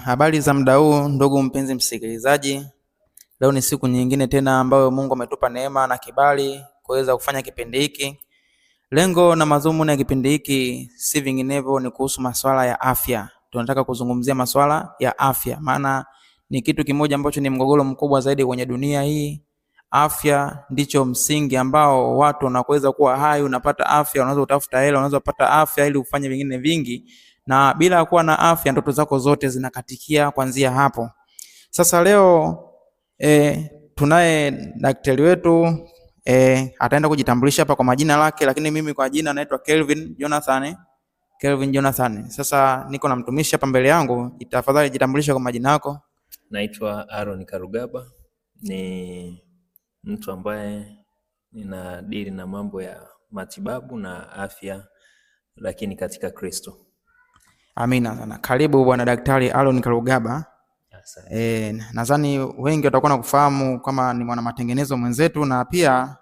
Habari za muda huu ndugu mpenzi msikilizaji. Leo ni siku nyingine tena ambayo Mungu ametupa neema na kibali kuweza kufanya kipindi hiki. Lengo na madhumuni ya kipindi hiki si vinginevyo, ni kuhusu masuala ya afya. Tunataka kuzungumzia masuala ya afya, maana ni kitu kimoja ambacho ni mgogoro mkubwa zaidi kwenye dunia hii. Afya ndicho msingi ambao watu wanakuweza kuwa hai. Unapata afya, unaweza kutafuta hela, unaweza kupata afya ili ufanye vingine vingi, na bila kuwa na afya ndoto zako zote zinakatikia kuanzia hapo. Sasa leo tunaye daktari wetu, ataenda kujitambulisha hapa kwa majina lake, lakini mimi kwa jina naitwa Kelvin Jonathan. Kelvin Jonathan. Sasa niko na mtumishi hapa mbele yangu, tafadhali jitambulishe kwa majina yako. Naitwa Aaron Karugaba, ni mtu ambaye ninadili na mambo ya matibabu na afya, lakini katika Kristo. Amina sana. Karibu bwana Daktari Aaron Karugaba. Nadhani wengi watakuwa nakufahamu kama ni mwana matengenezo mwenzetu na pia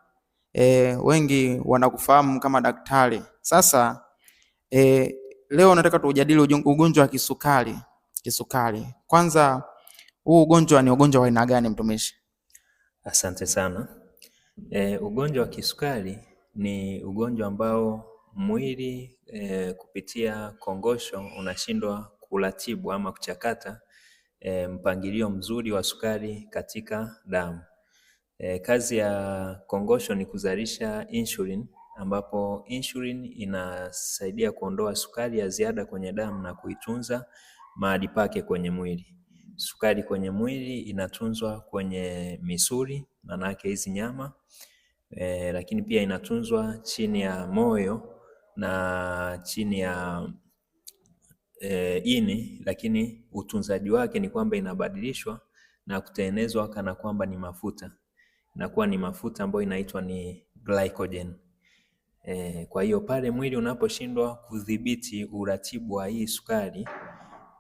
wengi wanakufahamu kama daktari. Sasa leo nataka tujadili ugonjwa wa kisukari. Kisukari. Kwanza huu ugonjwa ni ugonjwa wa aina gani mtumishi? Asante sana. Ugonjwa wa kisukari ni ugonjwa ambao mwili kupitia kongosho unashindwa kuratibu ama kuchakata mpangilio mzuri wa sukari katika damu. Kazi ya kongosho ni kuzalisha insulin, ambapo insulin inasaidia kuondoa sukari ya ziada kwenye damu na kuitunza mahali pake kwenye mwili. Sukari kwenye mwili inatunzwa kwenye misuli, maanake hizi nyama, lakini pia inatunzwa chini ya moyo na chini ya ini, lakini utunzaji wake ni kwamba inabadilishwa na kutengenezwa kana kwamba ni mafuta, inakuwa ni mafuta ambayo inaitwa ni glycogen. Kwa hiyo pale mwili unaposhindwa kudhibiti uratibu wa hii sukari,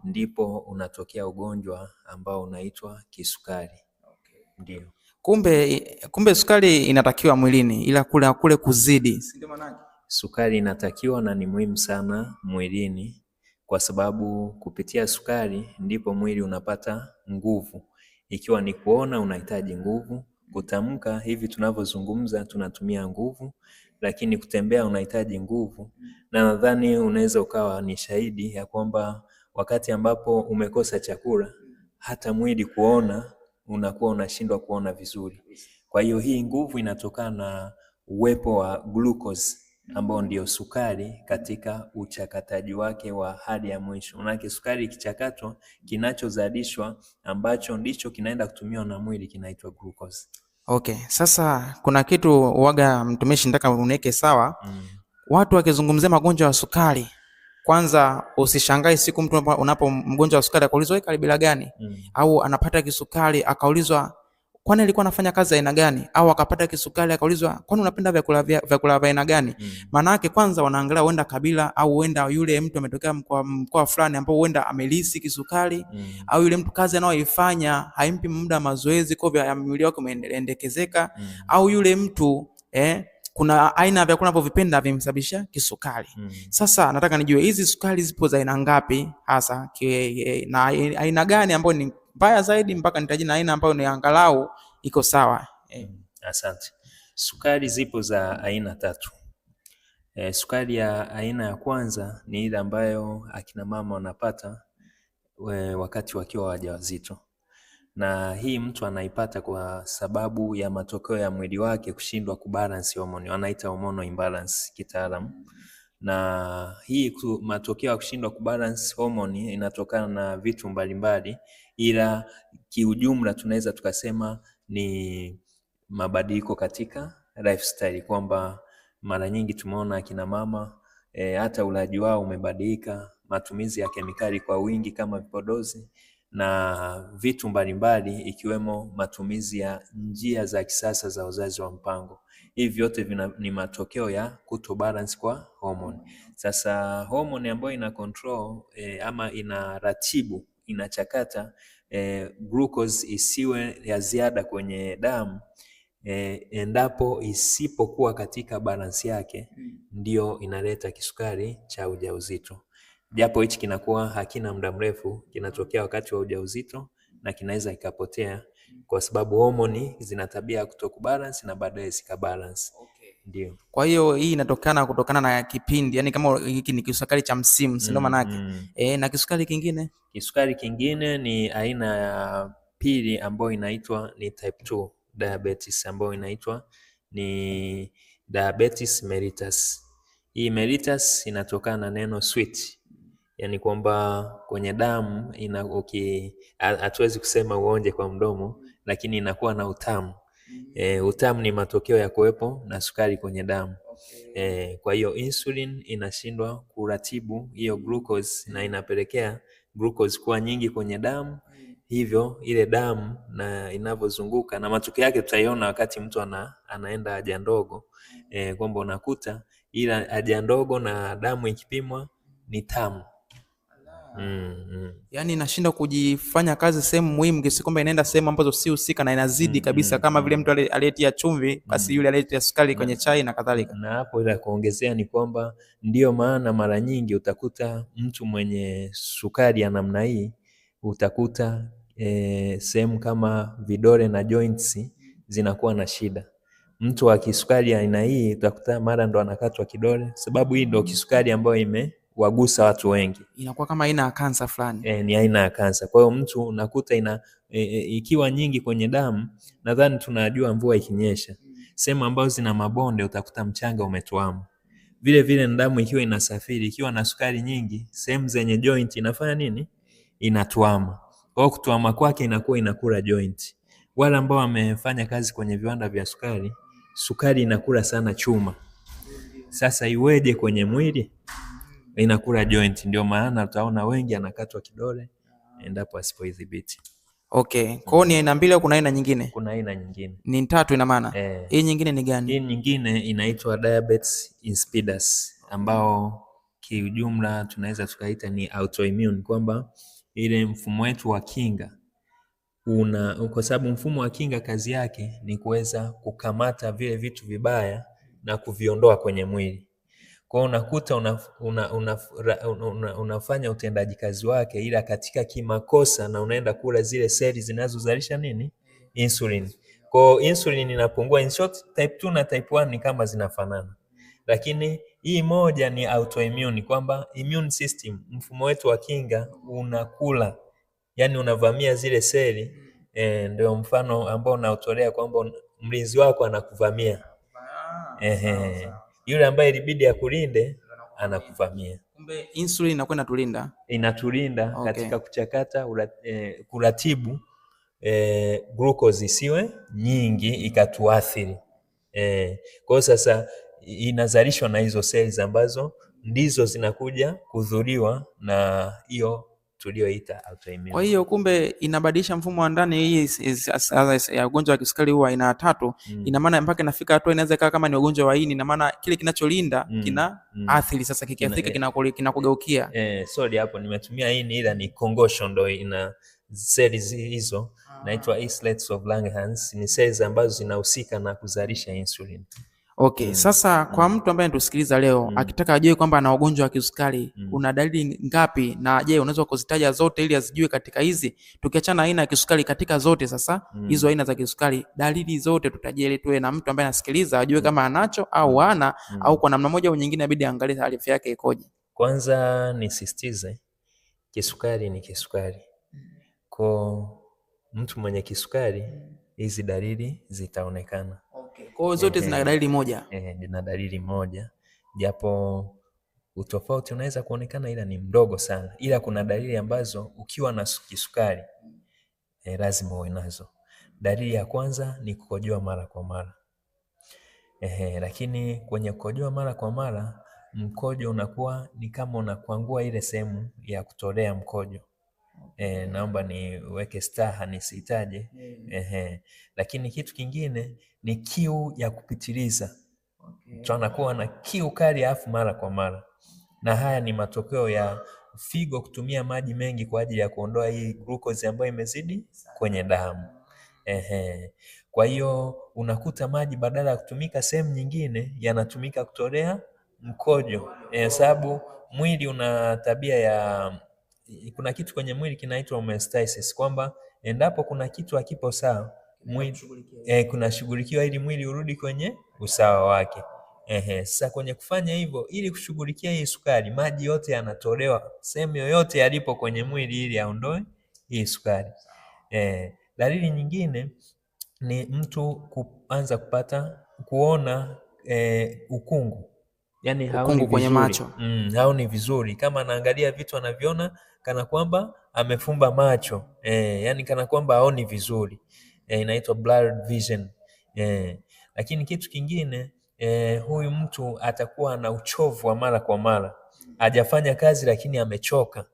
ndipo unatokea ugonjwa ambao unaitwa kisukari. Okay. Ndio. Kumbe sukari inatakiwa mwilini, ila kule kuzidi, si ndio maana yake? Sukari inatakiwa na ni muhimu sana mwilini, kwa sababu kupitia sukari ndipo mwili unapata nguvu. Ikiwa ni kuona unahitaji nguvu, kutamka hivi tunavyozungumza tunatumia nguvu, lakini kutembea unahitaji nguvu. Na nadhani unaweza ukawa ni shahidi ya kwamba wakati ambapo umekosa chakula, hata mwili kuona unakuwa unashindwa kuona vizuri. Kwa hiyo hii nguvu inatokana na uwepo wa glucose ambao ndio sukari katika uchakataji wake wa hali ya mwisho. Maanake sukari ikichakatwa, kinachozalishwa ambacho ndicho kinaenda kutumiwa na mwili kinaitwa glucose. Okay, sasa kuna kitu waga mtumishi nataka uniweke sawa. Watu wakizungumzia magonjwa ya sukari, kwanza usishangae siku mtu unapo mgonjwa wa sukari akaulizwa wewe kabila gani? Au anapata kisukari akaulizwa kwani alikuwa anafanya kazi aina gani? Au akapata kisukari akaulizwa kwani unapenda vyakula vya aina gani? Maana yake kwanza wanaangalia huenda kabila au huenda yule mtu ametokea mkoa fulani ambao huenda amelisi kisukari, au yule mtu kazi anayoifanya haimpi muda mazoezi, kwa hivyo mwili wake umeendekezeka, au yule mtu kuna aina ya vyakula anavyovipenda vimsababisha kisukari. Sasa nataka nijue hizi sukari zipo za aina ngapi hasa, na aina gani ambayo ni mbaya zaidi mpaka nitaje na aina ambayo ni angalau iko sawa. Asante. Sukari zipo za aina tatu. Sukari ya aina ya kwanza ni ile ambayo akina mama wanapata wakati wakiwa wajawazito. Na hii mtu anaipata kwa sababu ya matokeo ya mwili wake kushindwa kubalance homoni, wanaita hormonal imbalance kitaalamu. Na hii matokeo ya kushindwa kubalance homoni inatokana na vitu mbalimbali, ila kiujumla tunaweza tukasema ni mabadiliko katika lifestyle, kwamba mara nyingi tumeona akina mama hata ulaji wao umebadilika, matumizi ya kemikali kwa wingi kama vipodozi na vitu mbalimbali, ikiwemo matumizi ya njia za kisasa za uzazi wa mpango. Hivi vyote ni matokeo ya kuto balance kwa homoni. Sasa homoni ambayo ina control ama inaratibu, inachakata glucose isiwe ya ziada kwenye damu, endapo isipokuwa katika balance yake, ndio inaleta kisukari cha ujauzito. Japo hichi kinakuwa hakina muda mrefu, kinatokea wakati wa ujauzito na kinaweza ikapotea kwa sababu homoni zina tabia ya kutokubalance na baadaye zikabalance. Ndio. Kwa hiyo hii inatokana kutokana na kipindi, yani kama hiki ni kisukari cha msimu, si ndio maana yake? Na kisukari kingine? Kisukari kingine ni aina ya pili ambayo inaitwa ni type 2 diabetes, ambayo inaitwa ni diabetes mellitus. Hii mellitus inatokana na neno sweet, yaani kwamba kwenye damu hatuwezi kusema uonje kwa mdomo, lakini inakuwa na utamu. Utamu ni matokeo ya kuwepo na sukari kwenye damu. Kwa hiyo insulin inashindwa kuratibu hiyo glucose na inapelekea glucose kuwa nyingi kwenye damu, hivyo ile damu na inavyozunguka, na matokeo yake tutaiona wakati mtu anaenda haja ndogo, kwamba unakuta ila haja ndogo na damu ikipimwa ni tamu. Yaani inashindwa kujifanya kazi sehemu muhimu kiasi kwamba inaenda sehemu ambazo si husika na inazidi kabisa, kama vile mtu aliyetia chumvi basi yule aliyetia sukari kwenye chai na kadhalika. Na hapo ila kuongezea ni kwamba ndio maana mara nyingi utakuta mtu mwenye sukari ya namna hii utakuta sehemu kama vidole na joints zinakuwa na shida. Mtu wa kisukari ya aina hii utakuta mara ndo anakatwa kidole, sababu hii ndo kisukari ambayo imewagusa watu wengi. Inakuwa kama aina ya kansa fulani. Ni aina ya kansa. Kwa hiyo mtu unakuta ina ikiwa nyingi kwenye damu, nadhani tunajua mvua ikinyesha, sehemu ambazo zina mabonde utakuta mchanga umetuama. Vile vile damu ikiwa inasafiri, ikiwa na sukari nyingi, sehemu zenye joint inafanya nini? Inatuama. Kwa hiyo kutuama kwake inakuwa inakula joint. Wale ambao wamefanya kazi kwenye viwanda vya sukari, sukari inakula sana chuma. Sasa iweje kwenye mwili? Inakula joint, ndio maana utaona wengi anakatwa kidole endapo asipoidhibiti. Okay. Kwa hiyo ni aina mbili au kuna aina nyingine? Kuna aina nyingine. Ni tatu ina maana. Hii nyingine ni gani? Hii nyingine inaitwa diabetes insipidus, ambao kiujumla tunaweza tukaita ni autoimmune, kwamba ile mfumo wetu wa kinga kwa sababu mfumo wa kinga kazi yake ni kuweza kukamata vile vitu vibaya na kuviondoa kwenye mwili. Kwa hiyo unakuta unafanya utendaji kazi wake ila katika kimakosa, na unaenda kula zile seli zinazozalisha nini? Insulin. Kwa hiyo insulin inapungua. In short, type 2 na type 1 ni kama zinafanana. Lakini hii moja ni autoimmune, kwamba immune system, mfumo wetu wa kinga unakula, yani unavamia zile seli. Ndio mfano ambao unautolea kwamba mlinzi wako anakuvamia. Yule ambaye ilibidi akulinde anakuvamia. Kumbe insulin inakuwa inatulinda. Inatulinda katika kuchakata kuratibu glucose isiwe nyingi ikatuathiri. Kwa hiyo sasa inazalishwa na hizo cells ambazo ndizo zinakuja kudhuriwa na hiyo tulioita autoimmune. Kwa hiyo kumbe inabadilisha mfumo wa ndani hii ya ugonjwa wa kisukari huwa aina tatu. Ina maana mpaka inafika hatua inaweza ikawa kama ni ugonjwa wa ini, ina maana kile kinacholinda kina athiri sasa, kikiathirika kinakugeukia. Sorry hapo nimetumia ini ila ni kongosho ndo ina cells hizo, naitwa islets of Langerhans, ni cells ambazo zinahusika na kuzalisha insulin. Okay, sasa kwa mtu ambaye anatusikiliza leo akitaka ajue kwamba ana ugonjwa wa kisukari, una dalili ngapi na je, unaweza kuzitaja zote ili azijue katika hizi? Tukiachana aina ya kisukari katika zote sasa, hizo aina za kisukari, dalili zote tutajie ili tuwe na mtu ambaye anasikiliza ajue kama anacho au hana, au kwa namna moja au nyingine inabidi aangalie afya yake ikoje. Kwanza nisisitize, kisukari ni kisukari. Kwa mtu mwenye kisukari hizi dalili zitaonekana. Kwa hiyo zote zina dalili moja. Zina dalili moja, japo utofauti unaweza kuonekana ila ni mdogo sana. Ila kuna dalili ambazo ukiwa na kisukari lazima uwe nazo. Dalili ya kwanza ni kukojoa mara kwa mara. Lakini kwenye kukojoa mara kwa mara, mkojo unakuwa ni kama unakwangua ile sehemu ya kutolea mkojo. Naomba niweke staha nisitaje. Lakini kitu kingine ni kiu ya kupitiliza. Mtu anakuwa na kiu kali alafu mara kwa mara. Na haya ni matokeo ya figo kutumia maji mengi kwa ajili ya kuondoa hii glucose ambayo imezidi kwenye damu. Kwa hiyo unakuta maji badala ya kutumika sehemu nyingine yanatumika kutolea Mkojo. Sababu mwili una tabia ya, kuna kitu kwenye mwili kinaitwa homeostasis, kwamba endapo kuna kitu hakipo sawa mwili kunashughulikiwa ili mwili urudi kwenye usawa wake. Sasa kwenye kufanya hivyo, ili kushughulikia hii sukari, maji yote yanatolewa sehemu yoyote yalipo kwenye mwili ili aondoe hii sukari. Dalili nyingine ni mtu kuanza kupata kuona ukungu, yani haoni Ukungu kwenye vizuri. Macho. Haoni vizuri, kama anaangalia vitu anaviona kana kwamba amefumba macho, yani kana kwamba haoni vizuri, inaitwa blurred vision. Lakini kitu kingine, huyu mtu atakuwa na uchovu wa mara kwa mara, hajafanya kazi lakini amechoka.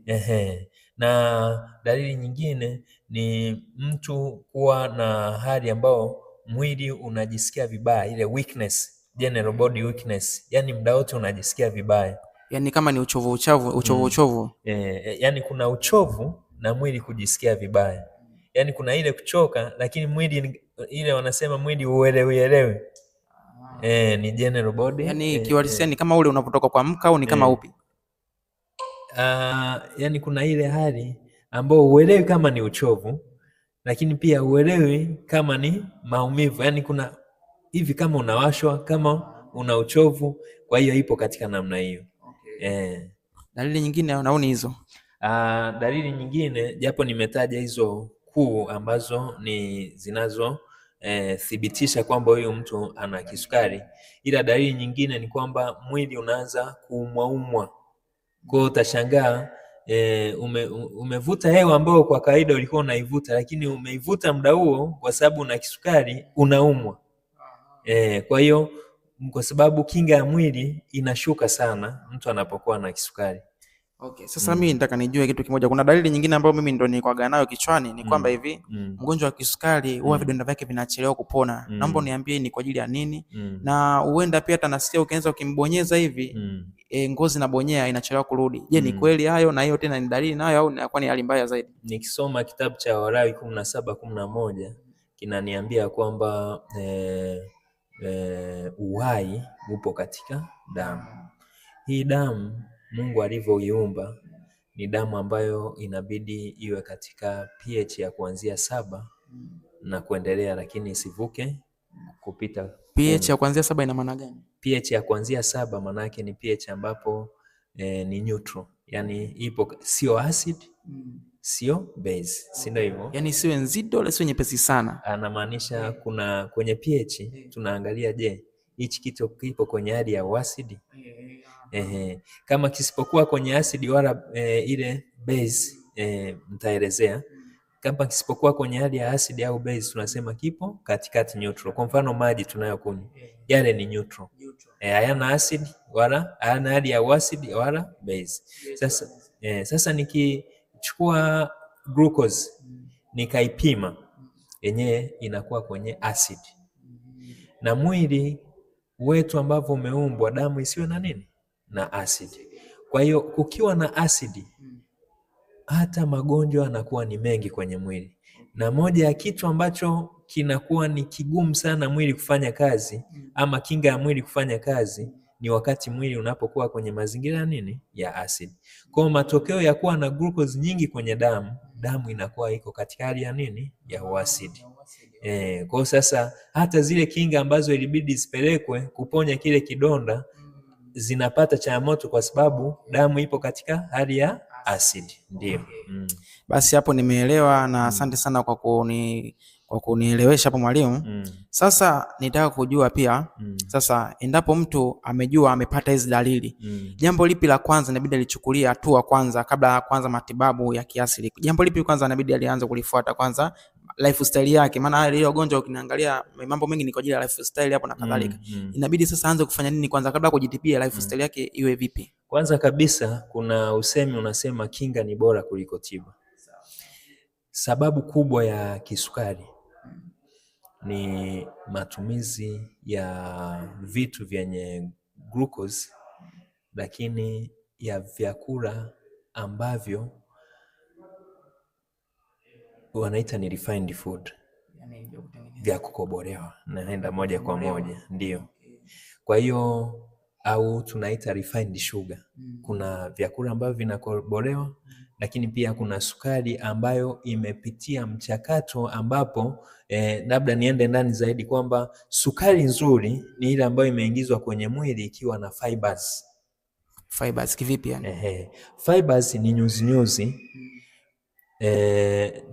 Ehe. Na dalili nyingine ni mtu kuwa na hali ambayo mwili unajisikia vibaya, ile weakness, general body weakness, yani muda wote unajisikia vibaya. Yaani kama ni uchovu uchavu, uchovu uchovu. Yani kuna uchovu na mwili kujisikia vibaya, yani kuna ile kuchoka, lakini mwili ile wanasema mwili uelewi. Ni general body. Yaani kiuhalisia ni kama ule unapotoka kuamka au ni kama upi? Yani kuna ile hali ambayo huelewi kama ni uchovu, lakini pia huelewi kama ni maumivu. Yani kuna hivi kama unawashwa, kama una uchovu, kwa hiyo ipo katika namna hiyo. Dalili nyingine naoni hizo. Dalili nyingine, japo nimetaja hizo kuu ambazo ni zinazo thibitisha kwamba huyu mtu ana kisukari, ila dalili nyingine ni kwamba mwili unaanza kuumwaumwa. Kwa hiyo utashangaa umevuta hewa ambayo kwa kawaida ulikuwa unaivuta, lakini umeivuta muda huo kwa sababu una kisukari unaumwa. Kwa hiyo kwa sababu kinga ya mwili inashuka sana mtu anapokuwa na kisukari. Okay, sasa mimi nataka nijue kitu kimoja. Kuna dalili nyingine ambayo mimi ndo nilikuwaga nayo kichwani ni kwamba hivi mgonjwa wa kisukari huwa vidonda vyake vinachelewa kupona. Naomba uniambie ni kwa ajili ya nini? Na huenda pia hata nasikia ukianza ukimbonyeza hivi ngozi inabonyea inachelewa kurudi. Je, ni kweli hayo? Na hiyo tena ni dalili nayo au inakuwa ni hali mbaya zaidi? Nikisoma kitabu cha Walawi 17:11 kinaniambia kwamba uhai upo katika damu. Hii damu Mungu alivyoiumba ni damu ambayo inabidi iwe katika pH ya kuanzia 7 na kuendelea, lakini isivuke kupita pH 10. ya kuanzia 7 ina maana gani? pH ya kuanzia 7 maana yake ni pH ambapo ni neutral, yani ipo sio acid sio base, si ndio hivyo? Yani siwe nzito wala siwe nyepesi sana. Anamaanisha kuna kwenye pH tunaangalia, je, hichi kitu kipo kwenye hali ya uasidi? Kama kisipokuwa kwenye asidi wala ile base, nitaelezea. Kama kisipokuwa kwenye hali ya asidi au base tunasema kipo katikati, neutral. Kwa mfano maji tunayokunywa yale ni neutral. Hayana acid wala hayana hali ya uasidi wala base. Sasa sasa nikichukua glucose nikaipima yenyewe inakuwa kwenye acid. Na mwili wetu ambavyo umeumbwa damu isiwe na nini? Na acid. Kwa hiyo kukiwa na acid hata magonjwa yanakuwa ni mengi kwenye mwili. Na moja ya kitu ambacho kinakuwa ni kigumu sana mwili kufanya kazi ama kinga ya mwili kufanya kazi ni wakati mwili unapokuwa kwenye mazingira nini? Ya acid. Kwa hiyo matokeo ya kuwa na glucose nyingi kwenye damu, damu inakuwa iko katika hali ya nini? Ya uasidi. Kwa hiyo sasa hata zile kinga ambazo ilibidi zipelekwe kuponya kile kidonda zinapata changamoto kwa sababu damu ipo katika hali ya asidi. Ndio. Basi hapo nimeelewa na asante sana kwa kunielewesha hapo mwalimu. Sasa nitaka kujua pia sasa endapo mtu amejua amepata hizi dalili, jambo lipi la kwanza inabidi alichukulie hatua kwanza kabla ya kuanza matibabu ya kiasili? Jambo lipi kwanza inabidi alianze kulifuata kwanza lifestyle yake? Maana ile ugonjwa ukiniangalia mambo mengi ni kwa ajili ya lifestyle hapo na kadhalika. Inabidi sasa aanze kufanya nini kwanza kabla kujitibia, lifestyle yake iwe vipi? Kwanza kabisa kuna usemi unasema kinga ni bora kuliko tiba. Sababu kubwa ya kisukari ni matumizi ya vitu vyenye glucose, lakini ya vyakula ambavyo wanaita ni refined food, vya kukobolewa, naenda moja kwa moja, ndio. Kwa hiyo au tunaita refined sugar. Kuna vyakula ambavyo vinakobolewa, lakini pia kuna sukari ambayo imepitia mchakato ambapo labda niende ndani zaidi kwamba sukari nzuri ni ile ambayo imeingizwa kwenye mwili ikiwa na fibers. Fibers kivipi yani? Ehe, fibers ni nyuzinyuzi.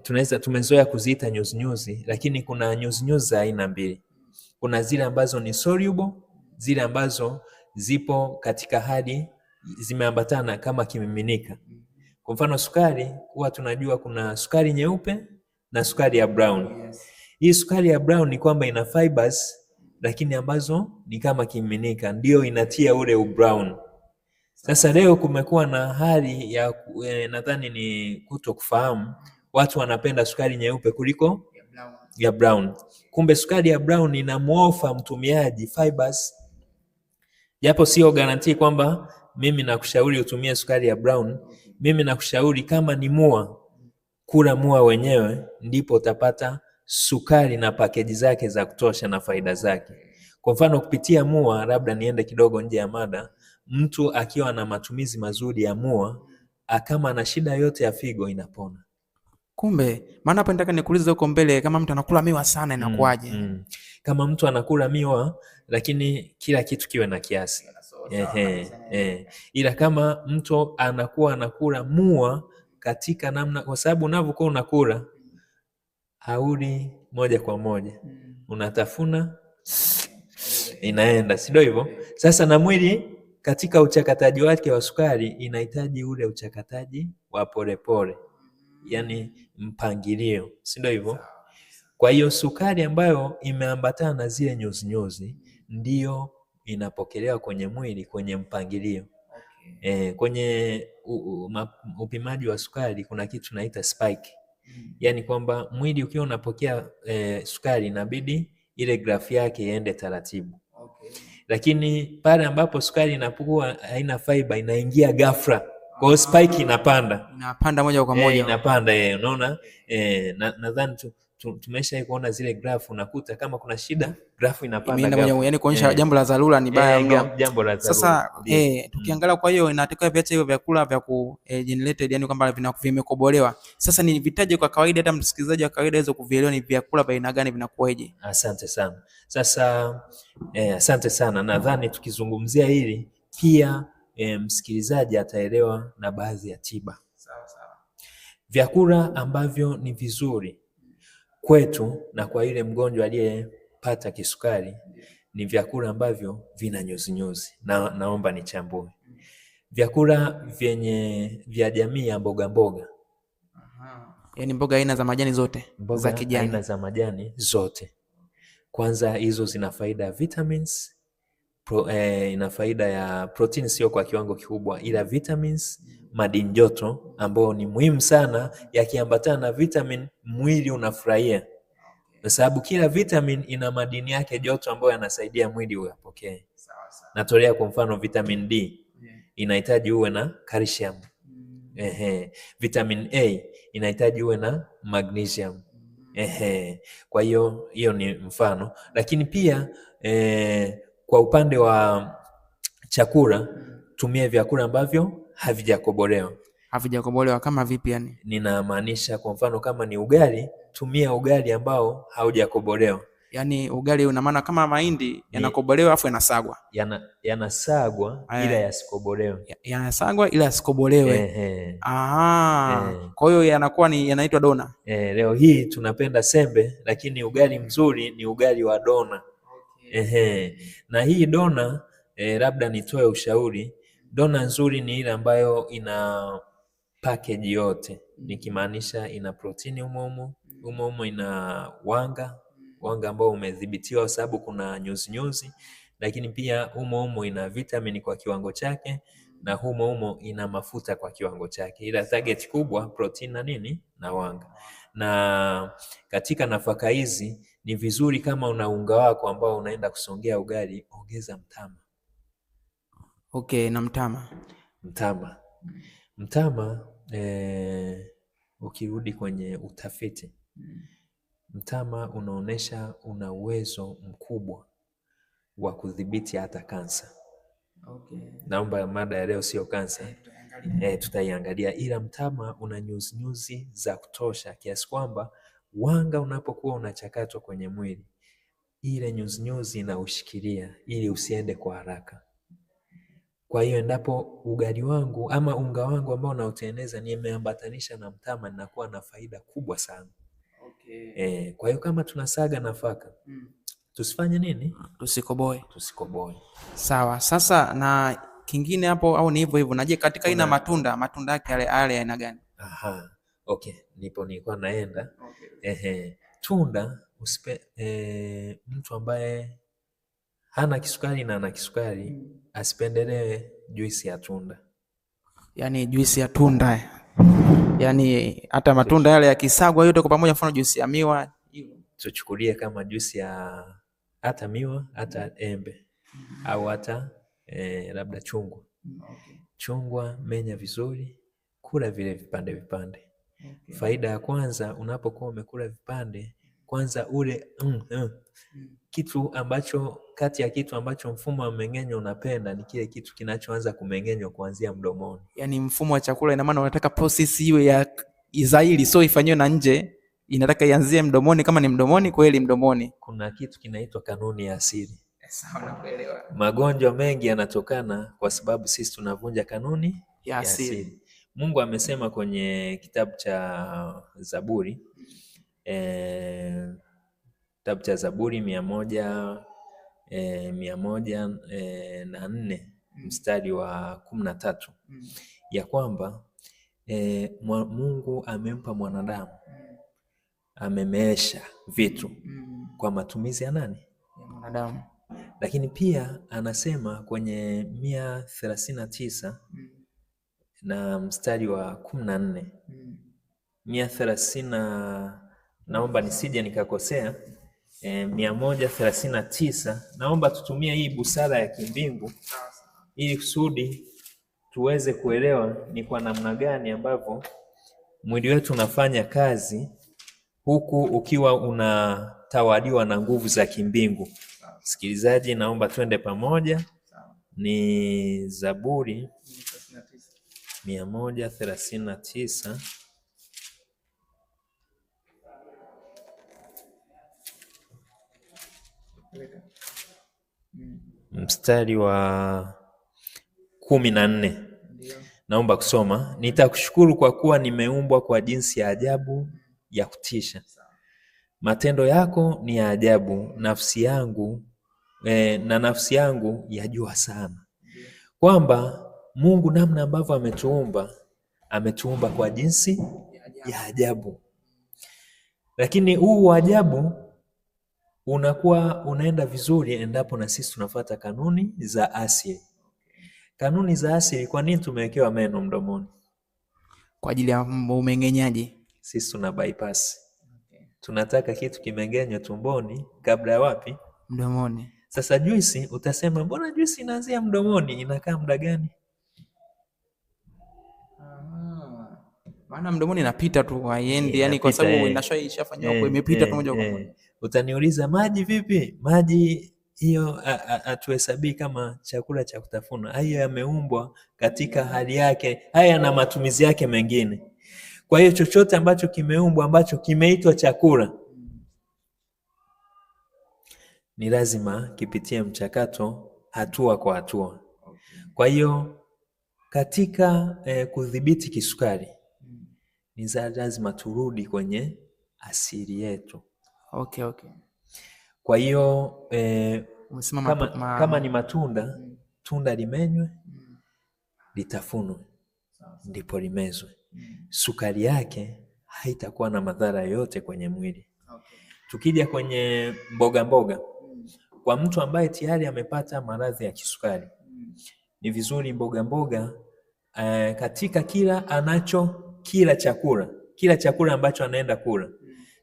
Tunaweza tumezoea kuziita nyuzinyuzi, lakini kuna nyuzinyuzi za aina mbili. Kuna zile ambazo ni soluble, zile ambazo zipo katika hali zimeambatana kama kimiminika. Kwa mfano sukari, huwa tunajua kuna sukari nyeupe na sukari ya brown. Hii sukari ya brown ni kwamba ina fibers lakini ambazo ni kama kimiminika, ndio inatia ule ubrown. Sasa leo kumekuwa na hali ya nadhani ni kuto kufahamu, watu wanapenda sukari nyeupe kuliko ya brown. Kumbe sukari ya brown inamuofa mtumiaji fibers, japo sio guarantee kwamba mimi nakushauri utumie sukari ya brown. Mimi nakushauri kama ni mua, kula mua wenyewe, ndipo utapata sukari na pakeji zake za kutosha na faida zake. Kwa mfano kupitia mua, labda niende kidogo nje ya mada, mtu akiwa na matumizi mazuri ya mua, kama ana shida yote ya figo inapona. Kumbe, maana hapa nataka nikuulize huko mbele, kama mtu anakula miwa sana inakuwaje? Kama mtu anakula miwa, lakini kila kitu kiwe na kiasi. Ila kama mtu anakuwa anakula mua katika namna, kwa sababu unavyokuwa unakula hauli moja kwa moja, unatafuna inaenda, si ndio hivyo? Sasa na mwili katika uchakataji wake wa sukari inahitaji ule uchakataji wa polepole, yani mpangilio, si ndio hivyo? Kwa hiyo sukari ambayo imeambatana na zile nyuzinyuzi ndiyo inapokelewa kwenye mwili kwenye mpangilio. Kwenye upimaji wa sukari kuna kitu tunaita spike, yaani kwamba mwili ukiwa unapokea sukari inabidi ile grafu yake iende taratibu. Lakini pale ambapo sukari inapokuwa haina fiber inaingia ghafla, kwa hiyo spike inapanda, inapanda moja kwa moja, inapanda. Unaona, nadhani tumesha kuona zile grafu, unakuta kama kuna shida grafu inapanda moja, yani kuonyesha jambo la dharura ni baya mno, jambo la dharura. Sasa tukiangalia, kwa hiyo inatakiwa viache hivyo vyakula vya ku generated, yani kwamba vimekobolewa. Sasa ni vitaje kwa kawaida, hata msikilizaji wa kawaida aweze kuvielewa ni vyakula vya aina gani vinakuwaje? Asante sana. Sasa asante sana, nadhani tukizungumzia hili pia msikilizaji ataelewa na baadhi ya tiba. Sawa sawa. Vyakula ambavyo ni vizuri kwetu na kwa yule mgonjwa aliyepata kisukari ni vyakula ambavyo vina nyuzinyuzi, na naomba nichambue vyakula vyenye vya jamii ya mboga mboga, yaani mboga aina za majani zote, mboga za kijani, aina za majani zote. Kwanza hizo zina faida ya vitamins, ina faida ya protein, sio kwa kiwango kikubwa, ila vitamins, madini joto ambayo ni muhimu sana, yakiambatana na vitamin mwili unafurahia, kwa sababu kila vitamin ina madini yake joto ambayo yanasaidia mwili uyapokee. Natolea kwa mfano vitamin D inahitaji uwe na calcium. Ehe, vitamin A inahitaji uwe na magnesium. Ehe, kwa hiyo hiyo ni mfano, lakini pia kwa upande wa chakula tumie vyakula ambavyo havijakobolewa. Havijakobolewa kama vipi yani? Ninamaanisha kwa mfano kama ni ugali, tumia ugali ambao haujakobolewa. Yaani ugali una maana kama mahindi yanakobolewa afu yanasagwa. Yanasagwa ila yasikobolewe. Yanasagwa ila yasikobolewe. Aha. Kwa hiyo yanakuwa ni yanaitwa dona. Leo hii tunapenda sembe, lakini ugali mzuri ni ugali wa dona. Ehe. Na hii dona labda nitoe ushauri, dona nzuri ni ile ambayo ina package yote, nikimaanisha ina protini umo umo, ina wanga ambao umedhibitiwa kwa sababu kuna nyuzi nyuzi, lakini pia umo umo ina vitamini kwa kiwango chake, na humo umo ina mafuta kwa kiwango chake, ila target kubwa protini na nini na wanga. Na katika nafaka hizi ni vizuri kama una unga wako ambao unaenda kusongea ugali, ongeza mtama. Okay, na mtama. Mtama ukirudi kwenye utafiti, mtama unaonesha una uwezo mkubwa wa kudhibiti hata kansa. Okay. Naomba mada ya leo sio kansa, tutaiangalia, ila mtama una nyuzi nyuzi za kutosha kiasi kwamba wanga unapokuwa unachakatwa kwenye mwili, ile nyuzi nyuzi inaushikilia ili usiende kwa haraka. Kwa hiyo endapo ugali wangu ama unga wangu ambao nautengeneza nimeambatanisha na mtama, ninakuwa na faida kubwa sana. Okay. Kwa hiyo kama tunasaga nafaka tusifanye nini? Tusikoboe. Tusikoboe. Sawa. Sasa na kingine hapo au ni hivyo hivyo? Na je, katika aina matunda yake yale yale aina gani? Aha. Okay, nipo nilikuwa naenda. Okay. Ehe, tunda usipe, mtu ambaye hana kisukari na ana kisukari asipendelee juisi ya tunda. Yaani juisi ya tunda. Yaani hata matunda yale yakisagwa yote kwa pamoja, mfano juisi ya miwa. Tuchukulie kama juisi ya hata miwa, hata embe au hata labda chungwa. Okay. Chungwa menya vizuri, kula vile vipande vipande. Okay. Faida ya kwanza, unapokuwa umekula vipande, kwanza ule kitu ambacho kati ya kitu ambacho mfumo wa mmeng'enyo unapenda ni kile kitu kinachoanza kumeng'enywa kuanzia mdomoni. Yaani mfumo wa chakula, ina maana unataka process iwe ya zaidi, sio ifanyiwe na nje, inataka ianzie mdomoni. Kama ni mdomoni, kweli mdomoni. Kuna kitu kinaitwa kanuni ya asili. Sawa, nakuelewa. Magonjwa mengi yanatokana kwa sababu sisi tunavunja kanuni Ya ya asili. asili. Mungu amesema kwenye kitabu cha Zaburi, kitabu cha Zaburi 104 mstari wa 13 ya kwamba Mungu amempa mwanadamu, amemeesha vitu kwa matumizi ya nani? Ya mwanadamu. Lakini pia anasema kwenye 139 na mstari wa 14, 130, naomba nisije nikakosea, 139. Naomba tutumie hii busara ya kimbingu ili kusudi tuweze kuelewa ni kwa namna gani ambavyo mwili wetu unafanya kazi huku ukiwa unatawaliwa na nguvu za kimbingu. Msikilizaji, naomba twende pamoja. Ni Zaburi 139 mstari wa 14. Naomba kusoma. Nitakushukuru kwa kuwa nimeumbwa kwa jinsi ya ajabu ya kutisha. Matendo yako ni ya ajabu, nafsi yangu na nafsi yangu yajua sana. Kwamba Mungu namna ambavyo ametuumba, ametuumba kwa jinsi ya ajabu. Lakini huu ajabu unakuwa unaenda vizuri endapo na sisi tunafuata kanuni za asili. Kanuni za asili, kwa nini tumewekewa meno mdomoni? Kwa ajili ya umeng'enyaji. Sisi tuna bypass. Tunataka kitu kimeng'enywe tumboni kabla ya wapi? Mdomoni. Sasa juisi, utasema mbona juisi inaanzia mdomoni, inakaa muda gani? Maana mdomoni inapita tu, haiendi, yani kwa sababu inashafanywa hapo, imepita tu moja kwa moja. Utaniuliza maji vipi? Maji hiyo hatuhesabii kama chakula cha kutafuna. Hayo yameumbwa katika hali yake, haya yana matumizi yake mengine. Kwa hiyo chochote ambacho kimeumbwa ambacho kimeitwa chakula ni lazima kipitie mchakato hatua kwa hatua. Kwa hiyo katika kudhibiti kisukari ni lazima turudi kwenye asili yetu. Okay, okay. Kwa hiyo kama ni matunda, tunda limenywe, litafunwe, ndipo limezwe. Sukari yake haitakuwa na madhara yoyote kwenye mwili. Okay. Tukija kwenye mboga mboga, kwa mtu ambaye tayari amepata maradhi ya kisukari, ni vizuri mboga mboga katika kila anacho kila chakula, kila chakula ambacho anaenda kula,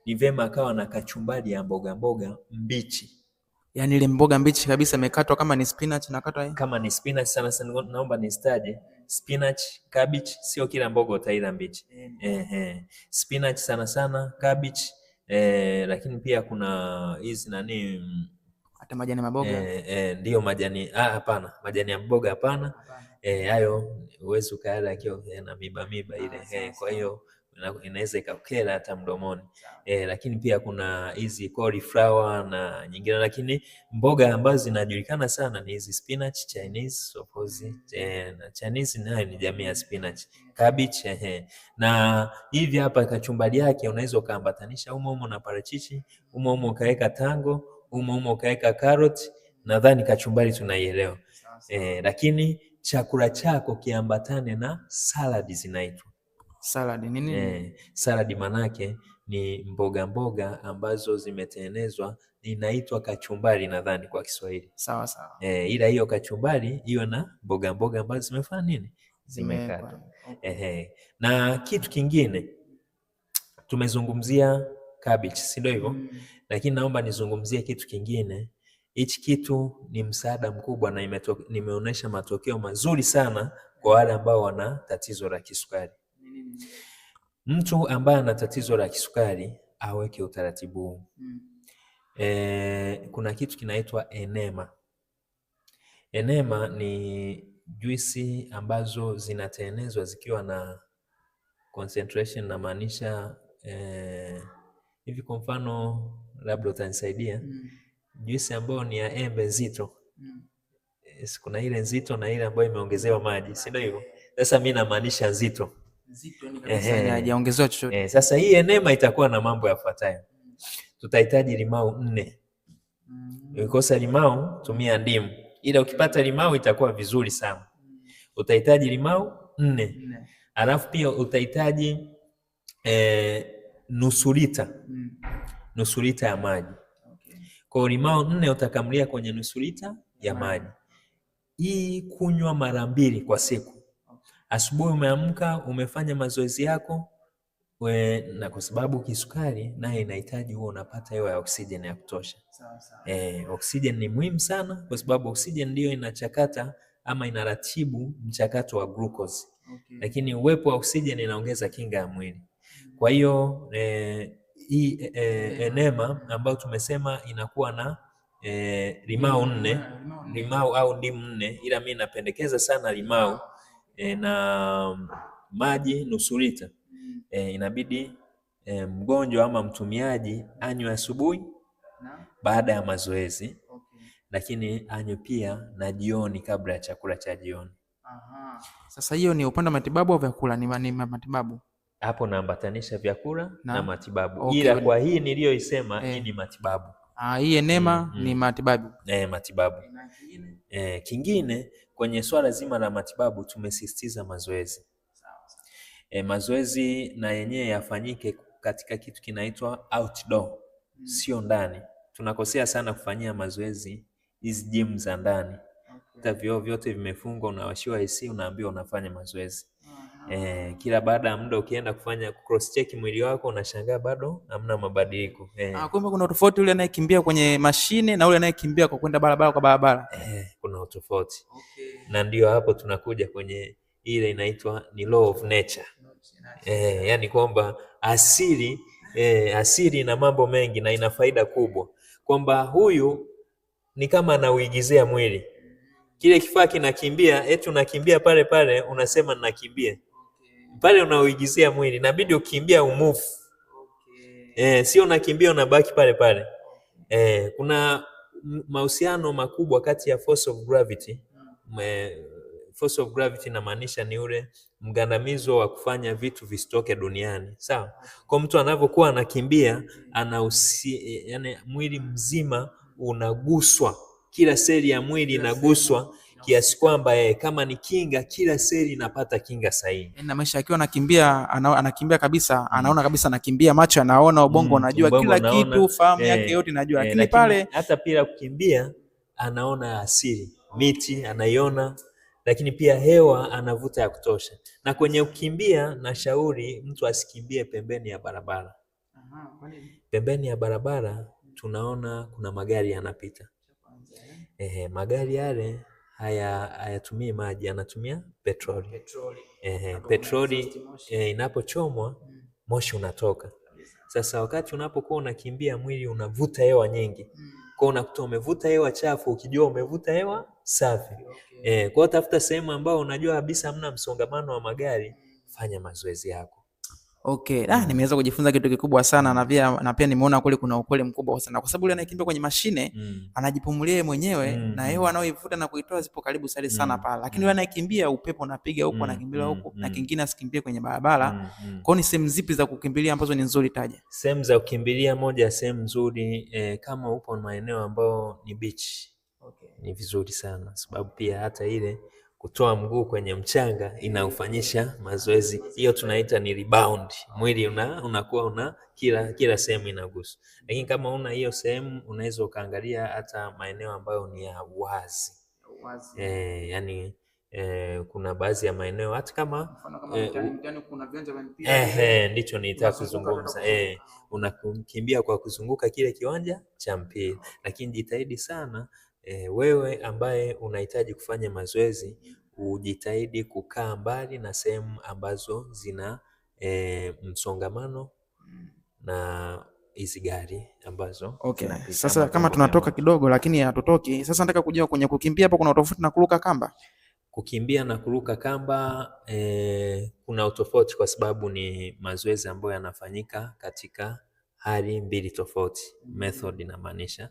ni vyema akawa na kachumbari ya mboga mboga mbichi. Yaani ile mboga mbichi kabisa imekatwa, kama ni spinach nakatwa hii. Kama ni spinach sana sana naomba nistaje. Spinach, cabbage, sio kila mboga utaila mbichi. Spinach sana sana, cabbage, lakini pia kuna hizi nani Hata majani maboga? Ndiyo majani, hapana, majani ya mboga hapana. Hayo huwezi ukayala yakiwa na miba miba ile. Kwa hiyo inaweza ikakera hata mdomoni. Lakini pia kuna hizi cauliflower na nyingine, lakini mboga ambazo zinajulikana sana ni hizi spinach, Chinese of course. Na Chinese nayo ni jamii ya spinach, cabbage. Na hivi hapa kachumbari yake unaweza ukaambatanisha humo humo na parachichi, humo humo ukaweka tango, humo humo ukaweka carrot. Nadhani kachumbari tunaielewa. Lakini chakula chako kiambatane na salad zinaitwa. Salad ni nini? Salad manake ni mboga mboga ambazo zimetengenezwa, inaitwa kachumbari nadhani kwa Kiswahili. Sawa sawa. Ila hiyo kachumbari iwe na mboga mboga ambazo zimefanya nini? Zimekatwa. Okay. Na kitu kingine tumezungumzia cabbage, si ndio hivyo? Lakini naomba nizungumzie kitu kingine. Hichi kitu ni msaada mkubwa na nimeonyesha matokeo mazuri sana kwa wale ambao wana tatizo la kisukari. Mtu ambaye ana tatizo la kisukari aweke utaratibu huu. Kuna kitu kinaitwa enema. Enema ni juisi ambazo zinatengenezwa zikiwa na concentration, namaanisha hivi kwa mfano labda utanisaidia. Juisi ambayo ni ya embe nzito. Kuna ile nzito na ile ambayo imeongezewa maji, si ndio hivyo? Sasa mimi namaanisha nzito. Nzito ni kabisa haijaongezewa chochote. Sasa hii enema itakuwa na mambo yafuatayo. Tutahitaji limau 4. Ukikosa limau tumia ndimu. Ila ukipata limau itakuwa vizuri sana. Utahitaji limau 4. Alafu pia utahitaji nusu lita. Nusu lita ya maji. Kwa limau 4 utakamlia kwenye nusu lita ya maji. Hii kunywa mara 2 kwa siku. Asubuhi umeamka, umefanya mazoezi yako, na kwa sababu kisukari naye inahitaji huo unapata hewa ya oksijeni ya kutosha. Oksijeni ni muhimu sana kwa sababu oksijeni ndio inachakata ama inaratibu mchakato wa glucose. Lakini uwepo wa oksijeni inaongeza kinga ya mwili. Kwa hiyo hii enema ambayo tumesema inakuwa na limau 4, limau au ndimu 4, ila mimi napendekeza sana limau na maji nusu lita. Inabidi mgonjwa ama mtumiaji anywe asubuhi baada ya mazoezi, lakini anywe pia na jioni kabla ya chakula cha jioni. Sasa hiyo ni upande wa matibabu au vyakula? Ni matibabu. Hapo naambatanisha vyakula na matibabu. Ila kwa hii niliyoisema hii ni matibabu. Hii enema ni matibabu. Matibabu. Kingine kwenye swala zima la matibabu tumesisitiza mazoezi. Mazoezi na yenyewe yafanyike katika kitu kinaitwa outdoor, sio ndani. Tunakosea sana kufanyia mazoezi hizi gym za ndani. Hata vioo vyote vimefungwa, unawashiwa AC, unaambiwa unafanya mazoezi. Kila baada ya muda ukienda kufanya cross check mwili wako unashangaa bado hamna mabadiliko. Kumbe kuna tofauti yule anayekimbia kwenye mashine na yule anayekimbia kwa kwenda barabara kwa barabara. Kuna tofauti. Na ndio hapo tunakuja kwenye ile inaitwa ni law of nature. Yani kwamba asili asili ina mambo mengi na ina faida kubwa. Kwamba huyu ni kama anauigizia mwili. Kile kifaa kinakimbia, eti unakimbia pale pale, unasema ninakimbia. Pale unauigizia mwili, inabidi ukimbia umove. Sio unakimbia unabaki pale pale. Kuna mahusiano makubwa kati ya force of gravity. Force of gravity inamaanisha ni ule mgandamizo wa kufanya vitu visitoke duniani. Sawa? Kwa mtu anapokuwa anakimbia, yani mwili mzima unaguswa. Kila seli ya mwili inaguswa kiasi kwamba kama ni kinga, kila seli inapata kinga sahihi. Na maisha akiwa anakimbia, anakimbia kabisa, anaona kabisa anakimbia, macho anaona, ubongo unajua kila kitu, fahamu yake yote inajua. Lakini pale hata pia kukimbia anaona asili, miti anaiona, lakini pia hewa anavuta ya kutosha. Na kwenye kukimbia nashauri mtu asikimbie pembeni ya barabara. Pembeni ya barabara tunaona kuna magari yanapita. Magari yale hayatumii maji, yanatumia petroli. Petroli inapochomwa moshi unatoka. Sasa wakati unapokuwa unakimbia mwili unavuta hewa nyingi. Kwa hiyo unakuta umevuta hewa chafu ukijua umevuta hewa safi. Kwa hiyo tafuta sehemu ambayo unajua kabisa hamna msongamano wa magari, fanya mazoezi yako. Okay, nimeweza kujifunza kitu kikubwa sana na pia nimeona kweli kuna ukweli mkubwa sana, kwa sababu yule anayekimbia kwenye mashine anajipumulia yeye mwenyewe na hewa anayoivuta na kuitoa zipo karibu sana pale, lakini yule anayekimbia upepo unapiga huku, anakimbilia huku na kingine asikimbie kwenye barabara. Kwa hiyo ni sehemu zipi za kukimbilia ambazo ni nzuri, taja? Sehemu za kukimbilia, moja ya sehemu nzuri kama upo maeneo ambayo ni beach. Ni vizuri sana sababu pia hata ile kutoa mguu kwenye mchanga inaufanyisha mazoezi, hiyo tunaita ni rebound. Mwili unakuwa una kila sehemu inaguswa. Lakini kama una hiyo sehemu, unaweza ukaangalia hata maeneo ambayo ni ya wazi. Yani kuna baadhi ya maeneo hata kama kuna viwanja vya mpira, ndicho nilitaka kuzungumza. Unakimbia kwa kuzunguka kile kiwanja cha mpira, lakini jitahidi sana wewe ambaye unahitaji kufanya mazoezi ujitahidi kukaa mbali na sehemu ambazo zina msongamano na hizi gari ambazo zinapita. Sasa kama tunatoka kidogo lakini hatutoki. Sasa nataka kujua kwenye kukimbia hapo kuna tofauti na kuruka kamba? Kukimbia na kuruka kamba kuna utofauti kwa sababu ni mazoezi ambayo yanafanyika katika hali mbili tofauti. Method inamaanisha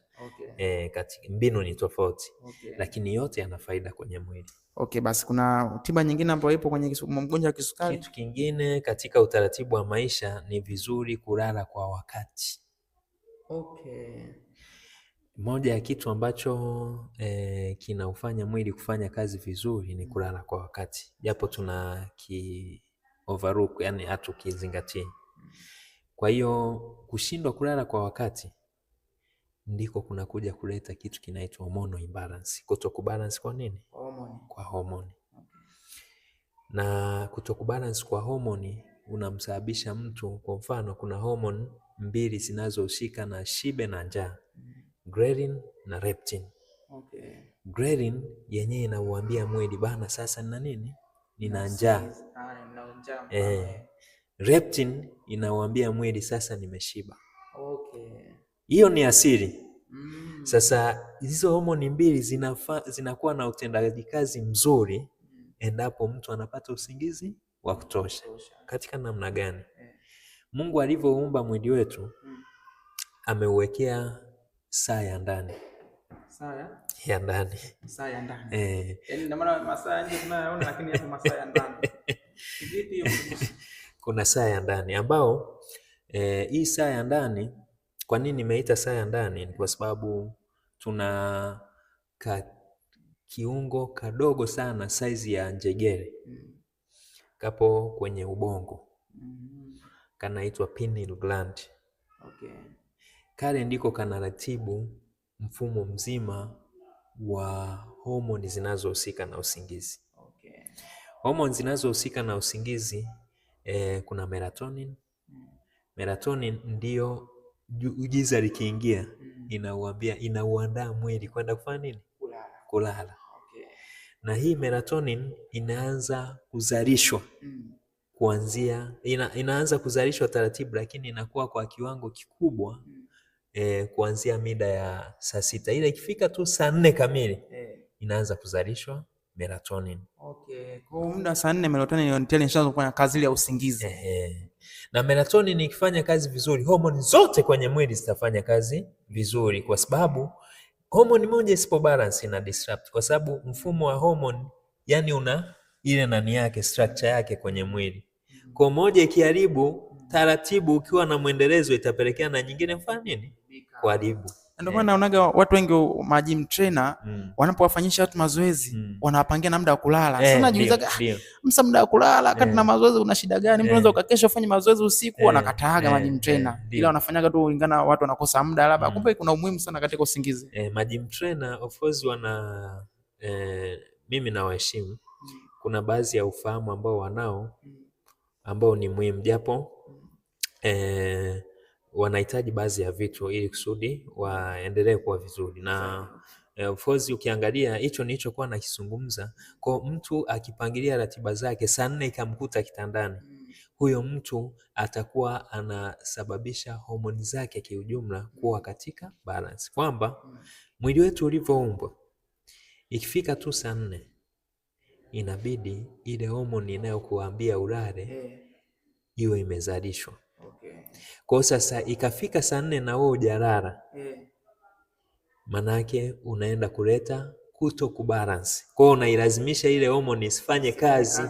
katika mbinu ni tofauti, lakini yote yana faida kwenye mwili. Okay, basi kuna tiba nyingine ambayo ipo kwenye mgonjwa wa kisukari? Kitu kingine katika utaratibu wa maisha ni vizuri kulala kwa wakati. Moja ya kitu ambacho kinaufanya mwili kufanya kazi vizuri ni kulala kwa wakati, japo tuna ki overlook, yani hatukizingatii. Kwa hiyo kushindwa kulala kwa wakati ndiko kunakuja kuleta kitu kinaitwa hormonal imbalance. Kutokubalance kwa nini? Kwa homoni. Na kutokubalance kwa homoni unamsababisha mtu, kwa mfano kuna homoni mbili zinazohusika na shibe na njaa, ghrelin na leptin. Ghrelin yenyewe inauambia mwili bana, sasa nina nini? Nina njaa. Leptin inauambia mwili sasa nimeshiba. Hiyo ni asili. Sasa hizo homoni mbili zinakuwa na utendaji kazi mzuri endapo mtu anapata usingizi wa kutosha. Katika namna gani? Mungu alivyoumba mwili wetu ameuwekea saa ya ndani. Ya ndani. Saa ya ndani. Yaani ndio maana masaa ya nje tunayaona, lakini hapo masaa ya ndani. Vipi hiyo? Kuna saa ya ndani ambao hii saa ya ndani, kwa nini nimeita saa ya ndani? Ni kwa sababu tuna kiungo kadogo sana saizi ya njegere kapo kwenye ubongo, kanaitwa pineal gland. Kale ndiko kanaratibu mfumo mzima wa homoni zinazohusika na usingizi. Homoni zinazohusika na usingizi kuna melatonin. Melatonin ndio giza likiingia inauambia, inauandaa mwili kwenda kufanya nini? Kulala. Na hii melatonin inaanza kuzalishwa kuanzia inaanza kuzalishwa taratibu, lakini inakuwa kwa kiwango kikubwa kuanzia mida ya saa 6. Ile ikifika tu saa 4 kamili inaanza kuzalishwa melatonin. Kwa muda saa 4 melatonin tayari imeshaanza kufanya kazi ile ya usingizi. Na melatonin ikifanya kazi vizuri, homoni zote kwenye mwili zitafanya kazi vizuri, kwa sababu homoni moja isipo balance ina disrupt, kwa sababu mfumo wa homoni yani una ile nani yake, structure yake kwenye mwili. Kwa moja ikiharibu taratibu, ukiwa na mwendelezo itapelekea na nyingine mfano nini? Kuharibu. Ndio maana naonaga watu wengi ma gym trainer wanapowafanyisha watu mazoezi wanawapangia na muda wa kulala. Sasa najiulizaga, msa muda wa kulala kati na mazoezi una shida gani? Mtu anaweza ukakesha ufanye mazoezi usiku, wanakataaga ma gym trainer. Ila wanafanyaga tu kulingana watu wanakosa muda labda. Kumbe kuna umuhimu sana katika usingizi. Ma gym trainer of course wana mimi nawaheshimu. Kuna baadhi ya ufahamu ambao wanao ambao ni muhimu, japo wanahitaji baadhi ya vitu ili kusudi waendelee kuwa vizuri. Na of course ukiangalia hicho nilichokuwa nakizungumza, kwa mtu akipangilia ratiba zake saa 4 ikamkuta kitandani, Huyo mtu atakuwa anasababisha homoni zake kiujumla kuwa katika balance, kwamba mwili wetu ulivyoumbwa, ikifika tu 4:00 inabidi ile homoni inayokuambia ulale iwe imezalishwa. Okay. Kwa sasa ikafika 4:00 na wewe hujalala, manake unaenda kuleta kuto kubalance. Kwa hiyo unailazimisha ile homoni isifanye kazi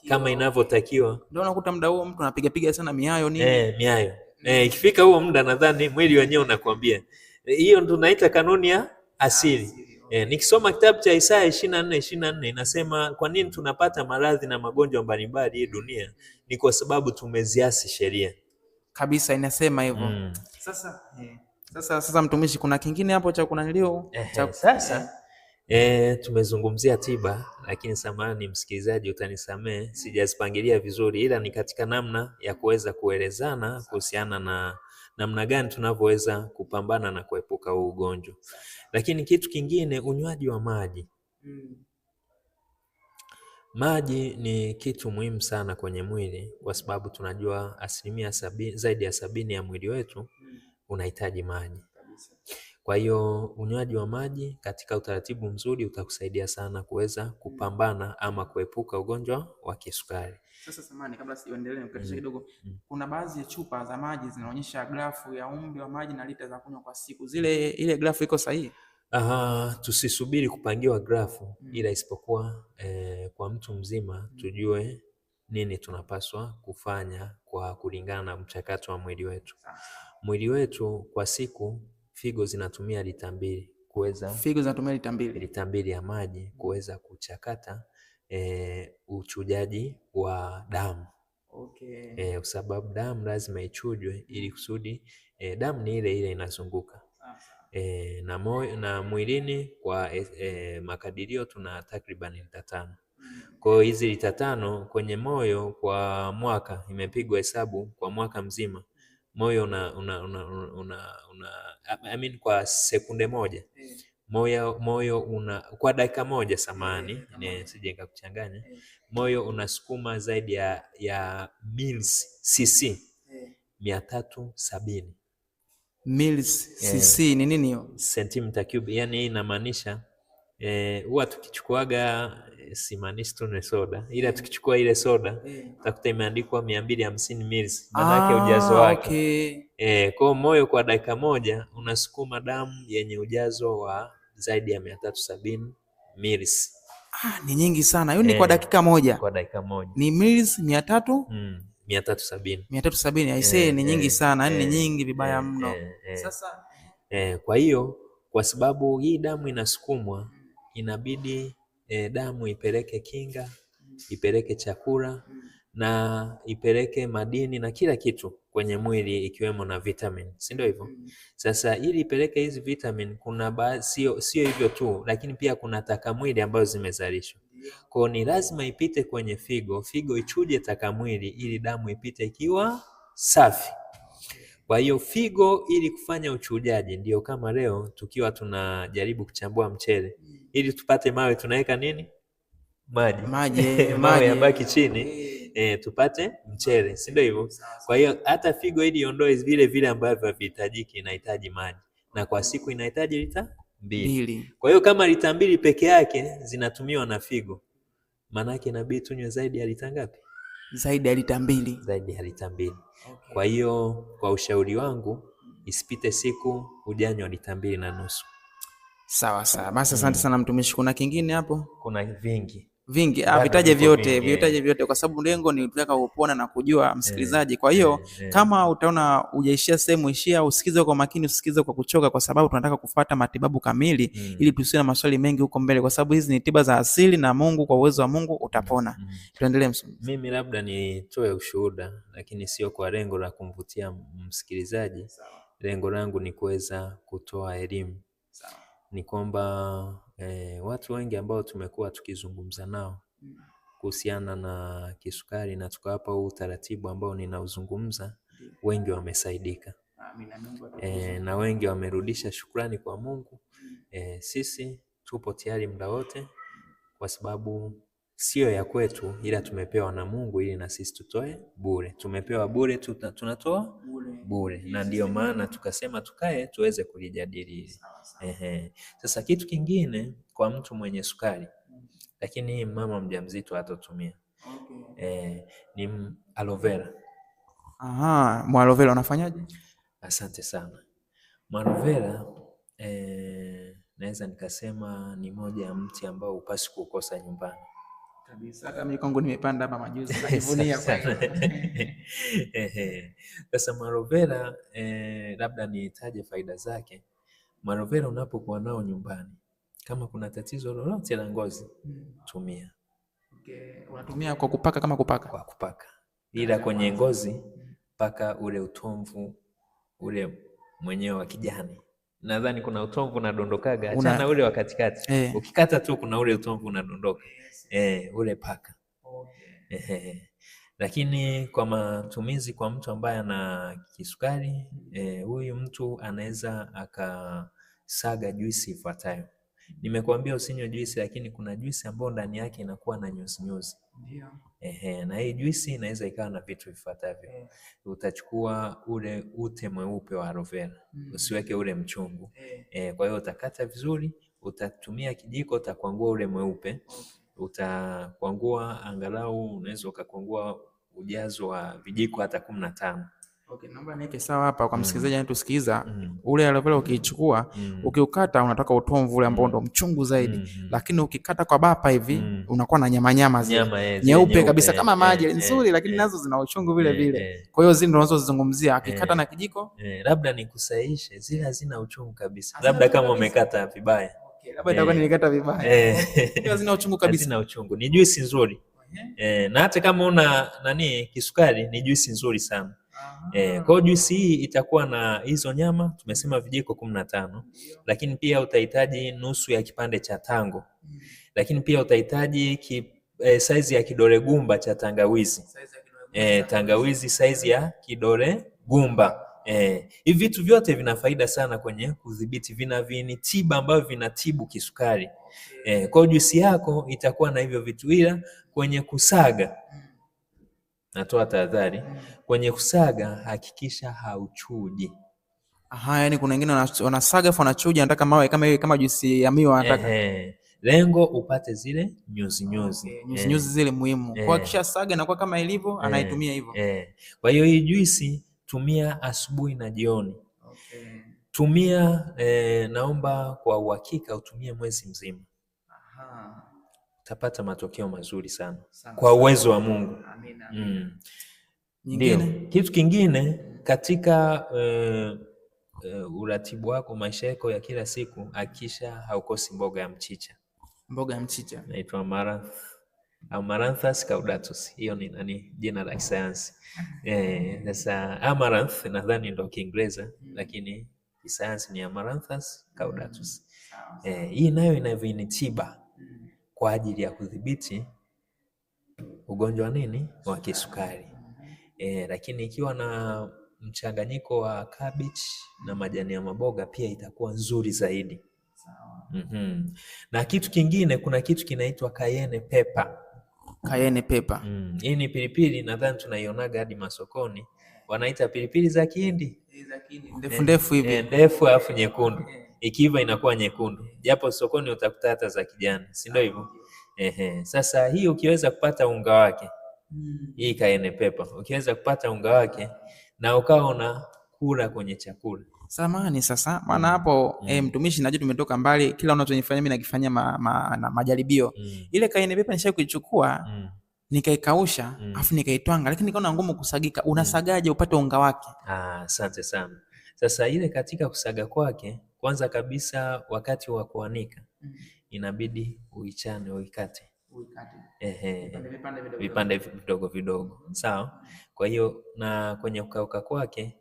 kama inavyotakiwa. Ndio unakuta muda huo mtu anapiga piga sana miayo nini? Miayo. Ikifika huo muda nadhani mwili wenyewe unakuambia. Hiyo ndio tunaita kanuni ya asili. Nikisoma kitabu cha Isaya 24:24 inasema kwa nini tunapata maradhi na magonjwa mbalimbali hii dunia? Ni kwa sababu tumeziasi sheria. Kabisa inasema hivyo. Sasa mtumishi, kuna kingine hapo cha kunanilio? Sasa tumezungumzia tiba, lakini samahani msikilizaji, utanisamee sijazipangilia vizuri, ila ni katika namna ya kuweza kuelezana kuhusiana na namna gani tunavyoweza kupambana na kuepuka huu ugonjwa. Lakini kitu kingine, unywaji wa maji. Maji ni kitu muhimu sana kwenye mwili, kwa sababu tunajua 70%, zaidi ya 70 ya mwili wetu unahitaji maji. Kwa hiyo unywaji wa maji katika utaratibu mzuri utakusaidia sana kuweza kupambana ama kuepuka ugonjwa wa kisukari. Sasa samahani, kabla sijaendelea nikukatishe kidogo. Kuna baadhi ya chupa za maji zinaonyesha grafu ya umri wa maji na lita za kunywa kwa siku. Zile ile grafu iko sahihi? Tusisubiri kupangiwa grafu, ila isipokuwa kwa mtu mzima tujue nini tunapaswa kufanya kwa kulingana na mchakato wa mwili wetu. Mwili wetu kwa siku figo zinatumia lita 2 kuweza, figo zinatumia lita 2, lita 2 ya maji kuweza kuchakata uchujaji wa damu. Okay. Sababu damu lazima ichujwe ili kusudi damu ni ile ile inazunguka. Na moyo na mwilini kwa makadirio tuna takriban lita 5. Kwa hiyo hizi lita 5 kwenye moyo kwa mwaka imepigwa hesabu kwa mwaka mzima. Moyo una I mean kwa sekunde moja. Moyo una kwa dakika moja, samahani, sije nikakuchanganya. Moyo unasukuma zaidi ya mils cc 370. Mils cc ni nini hiyo? Centimeter cube. Yani hii inamaanisha huwa tukichukuaga, simaanishi tu ni soda, ila tukichukua ile soda utakuta imeandikwa 250 mils, maana yake ujazo wake. Okay. Kwa moyo kwa dakika moja unasukuma damu yenye ujazo wa zaidi ya 370 mils. Ni nyingi sana. Hiyo ni kwa dakika moja. Kwa dakika moja. Ni mils 300? 370. 370. Aisee, ni nyingi sana, yani ni nyingi vibaya mno. Sasa kwa hiyo kwa sababu hii damu inasukumwa, inabidi damu ipeleke kinga, ipeleke chakula na ipeleke madini na kila kitu kwenye mwili ikiwemo na vitamin, si ndio hivyo? Sasa ili ipeleke hizi vitamin, kuna sio hivyo tu, lakini pia kuna takamwili ambazo zimezalishwa. Kwa hiyo ni lazima ipite kwenye figo, figo ichuje takamwili ili damu ipite ikiwa safi. Kwa hiyo figo ili kufanya uchujaji, ndio kama leo tukiwa tunajaribu kuchambua mchele ili tupate mawe tunaweka nini? Maji. Mawe yabaki chini tupate mchele, si ndio hivyo? Kwa hiyo hata figo ili iondoe vile vile ambavyo havihitajiki inahitaji maji, na kwa siku inahitaji lita 2. Kwa hiyo kama lita 2 peke yake zinatumiwa na figo, maana yake inabidi tunywe zaidi ya lita ngapi? Zaidi ya lita 2. Zaidi ya lita 2. Okay. Kwa hiyo kwa ushauri wangu isipite siku hujanywa lita 2.5. Sawa sawa. Basi asante sana mtumishi. Kuna kingine hapo? Kuna vingi. Vingi, vitaje vyote, vitaje vyote kwa sababu lengo ni kutaka kupona na kujua msikilizaji. Kwa hiyo kama utaona hujaishia sehemu, ishia, usikize kwa makini, usikize kwa kuchoka, kwa sababu tunataka kufuata matibabu kamili ili tusiwe na maswali mengi huko mbele, kwa sababu hizi ni tiba za asili na Mungu, kwa uwezo wa Mungu utapona. Tuendelee msomi. Mimi labda nitoe ushuhuda, lakini sio kwa lengo la kumvutia msikilizaji. Lengo langu ni kuweza kutoa elimu. Ni kwamba watu wengi ambao tumekuwa tukizungumza nao kuhusiana na kisukari na tukawapa huu utaratibu ambao ninauzungumza, wengi wamesaidika. Na wengi wamerudisha shukrani kwa Mungu. Sisi tupo tayari muda wote kwa sababu Sio ya kwetu, ila tumepewa na Mungu ili na sisi tutoe bure. Tumepewa bure, tunatoa bure, na ndiyo maana tukasema tukae tuweze kulijadili hili. Ehe. Sasa kitu kingine kwa mtu mwenye sukari, lakini mama mjamzito hatotumia, ni aloe vera. Aha, aloe vera unafanyaje? Asante sana. Aloe vera naweza nikasema ni moja ya mti ambao hupaswi kukosa nyumbani. Kabisa, hata mimi kwangu nimepanda hapa majuzi, najivunia kwa hilo. Sasa aloe vera labda nitaje faida zake. Aloe vera unapokuwa nao nyumbani, kama kuna tatizo lolote la ngozi, tumia. Okay. Unatumia kwa kupaka kama kupaka? Kwa kupaka. Ila kwenye ngozi paka ule utomvu ule mwenyewe wa kijani. Nadhani kuna utomvu unadondokaga, achana ule wa katikati. Ukikata tu kuna ule utomvu unadondoka. Ule paka. Okay. Lakini kwa matumizi kwa mtu ambaye ana kisukari, huyu mtu anaweza akasaga juisi ifuatayo. Nimekuambia usinywe juisi, lakini kuna juisi ambayo ndani yake inakuwa na nyuzi nyuzi. Ndio. Na hii juisi inaweza ikawa na vitu vifuatavyo. Utachukua ule ute mweupe wa aloe vera, usiweke ule mchungu. Kwa hiyo utakata vizuri, utatumia kijiko, utakwangua ule mweupe. Utakwangua angalau unaweza ukakwangua ujazo wa vijiko hata 15. Okay, naomba niweke sawa hapa kwa msikilizaji anayetusikiliza. Ule aloe vera ukiichukua, ukiukata unatoka utomvu ule ambao ndo mchungu zaidi. Lakini ukikata kwa bapa hivi unakuwa na nyama nyama zile. Nyeupe kabisa kama maji nzuri, lakini nazo zina uchungu vile vile. Kwa hiyo zile ndo unazozizungumzia, akikata na kijiko. Labda nikusahihishe, zile hazina uchungu kabisa. Labda kama umekata vibaya. Okay, labda itakuwa nilikata vibaya. Hazina uchungu kabisa. Hazina uchungu. Ni juisi nzuri. Na hata kama una nani kisukari, ni juisi nzuri sana. Kwa hiyo juisi hii itakuwa na hizo nyama tumesema vijiko 15, lakini pia utahitaji nusu ya kipande cha tango. Lakini pia utahitaji saizi ya kidole gumba cha tangawizi. Tangawizi saizi ya kidole gumba. Hivi vitu vyote vina faida sana kwenye kudhibiti, vina viini tiba ambavyo vinatibu kisukari. Kwa hiyo juisi yako itakuwa na hivyo vitu, ila kwenye kusaga natoa tahadhari, kwenye kusaga hakikisha hauchuji. Aha, yani kuna wengine wanasaga afu wanachuja, anataka mawe kama ile kama juisi ya miwa anataka. Lengo upate zile nyuzi nyuzi. Okay, nyuzi nyuzi zile muhimu. Kwa kisha saga inakuwa kama ilivyo, anaitumia hivyo. Kwa hiyo hii juisi tumia asubuhi na jioni. Okay. Tumia naomba kwa uhakika utumie mwezi mzima. Aha. Utapata matokeo mazuri sana. Kwa uwezo wa Mungu. Amina. Nyingine. Kitu kingine katika uratibu wako maisha yako ya kila siku, hakikisha haukosi mboga ya mchicha. Mboga ya mchicha inaitwa amaranth, Amaranthus caudatus. Hiyo ni nani jina la kisayansi. Sasa amaranth nadhani ndio Kiingereza, lakini kisayansi ni Amaranthus caudatus. Hii nayo ina viini tiba kwa ajili ya kudhibiti ugonjwa nini wa kisukari. Lakini ikiwa na mchanganyiko wa cabbage na majani ya maboga pia itakuwa nzuri zaidi. Na kitu kingine, kuna kitu kinaitwa cayenne pepper. Cayenne pepper. Hii ni pilipili nadhani tunaionaga hadi masokoni. Wanaita pilipili za Kihindi. Ndefu ndefu hivi. Ndefu alafu nyekundu. Ikiiva inakuwa nyekundu. Japo sokoni utakuta hata za kijani, si ndio hivyo? Sasa hii ukiweza kupata unga wake, hii cayenne pepper, ukiweza kupata unga wake na ukawa unakula kwenye chakula. Samahani sasa, maana hapo mtumishi, najua tumetoka mbali, kila unachonifanyia mimi nakifanyia na majaribio. Ile cayenne pepper nishawahi kuichukua, nikaikausha, afu nikaitwanga, lakini nikaona ngumu kusagika. Unasagaje upate unga wake? Asante sana. Sasa ile katika kusaga kwake, kwanza kabisa wakati wa kuanika inabidi uichane, uikate. Vipande vidogo vidogo. Sawa? Kwa hiyo na kwenye kukauka kwake,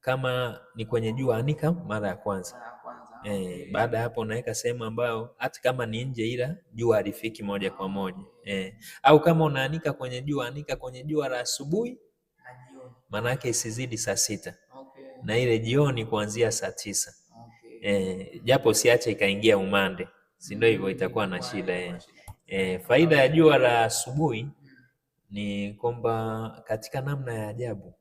kama ni kwenye jua anika mara ya kwanza. Baada hapo unaweka sehemu ambayo hata kama ni nje ila jua halifiki moja kwa moja. Au kama unaanika kwenye jua, anika kwenye jua la asubuhi, maana yake isizidi saa 6. Na ile jioni kuanzia saa 9. Japo usiache ikaingia umande, si ndio hivyo, itakuwa na shida. Faida ya jua la asubuhi ni kwamba katika namna ya ajabu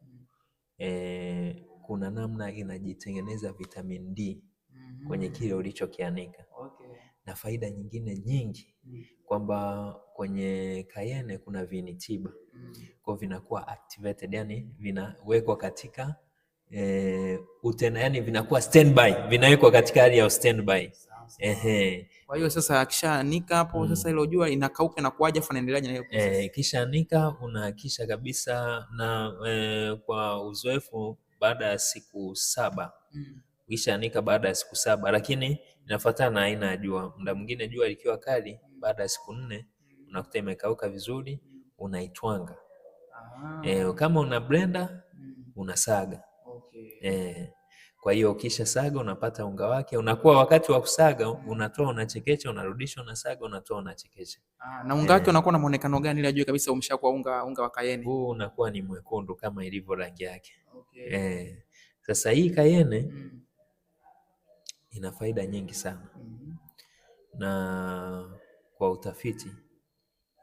kuna namna inajitengeneza vitamin D kwenye kile ulichokianika. Na faida nyingine nyingi kwamba kwenye kayene kuna viini tiba, kwa vinakuwa activated, yani vinawekwa katika yani vinakuwa standby, vinawekwa katika hali ya standby. Ehe. Kwa hiyo sasa akishaanika hapo sasa hilo jua inakauka na kuaje, afu anaendeleaje na hiyo process? Kisha anika unahakisha kabisa na kwa uzoefu baada ya siku 7 ukishaanika baada ya siku 7, lakini inafuatana na aina ya jua. Muda mwingine jua likiwa kali, baada ya siku 4 unakuta imekauka vizuri, unaitwanga. Kama una blender unasaga. Kwa hiyo ukisha saga unapata unga wake, unakuwa wakati wa kusaga unatoa unachekecha, unarudisha unasaga, unatoa unachekecha. Na unga wake unakuwa na muonekano gani ili ajue kabisa umeshakuwa unga wa kayene? Huu unakuwa ni mwekundu kama ilivyo rangi yake. Sasa hii kayene ina faida nyingi sana. Na kwa utafiti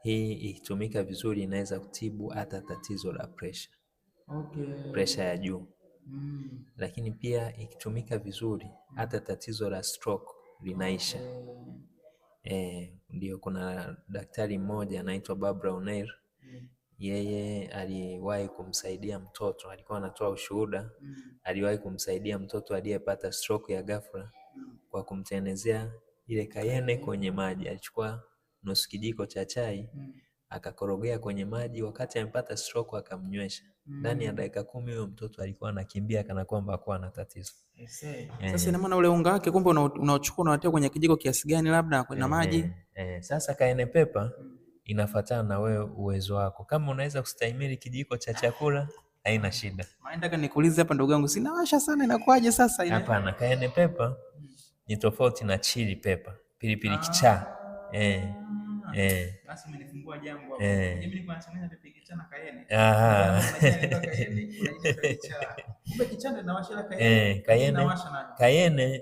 hii ikitumika vizuri inaweza kutibu hata tatizo la pressure. Pressure ya juu. Lakini pia ikitumika vizuri hata tatizo la stroke linaisha. Ndio kuna daktari mmoja anaitwa Barbara O'Neil. Yeye aliwahi kumsaidia mtoto, alikuwa anatoa ushuhuda, aliwahi kumsaidia mtoto aliyepata stroke ya ghafla kwa kumtengenezea ile kayene kwenye maji. Alichukua nusu kijiko cha chai akakorogea kwenye maji, wakati amepata stroke akamnywesha. Ndani ya dakika 10 huyo mtoto alikuwa anakimbia kana kwamba hakuwa na tatizo. Sasa ina maana ule unga wake kumbe unaochukua unatia kwenye kijiko kiasi gani labda na maji? Sasa cayenne pepper inafuatana na wewe uwezo wako. Kama unaweza kustahimili kijiko cha chakula haina shida. Maana nataka nikuulize hapa ndugu yangu, sinawasha sana inakuaje sasa ina? Hapana, cayenne pepper ni tofauti na chili pepper, pilipili kichaa. Basi umenifungua jambo hapo. Mimi nilikuwa nachanganya pilipili kichaa na cayenne. Kumbe kichaa ndio inawasha cayenne. Inawasha nayo. Cayenne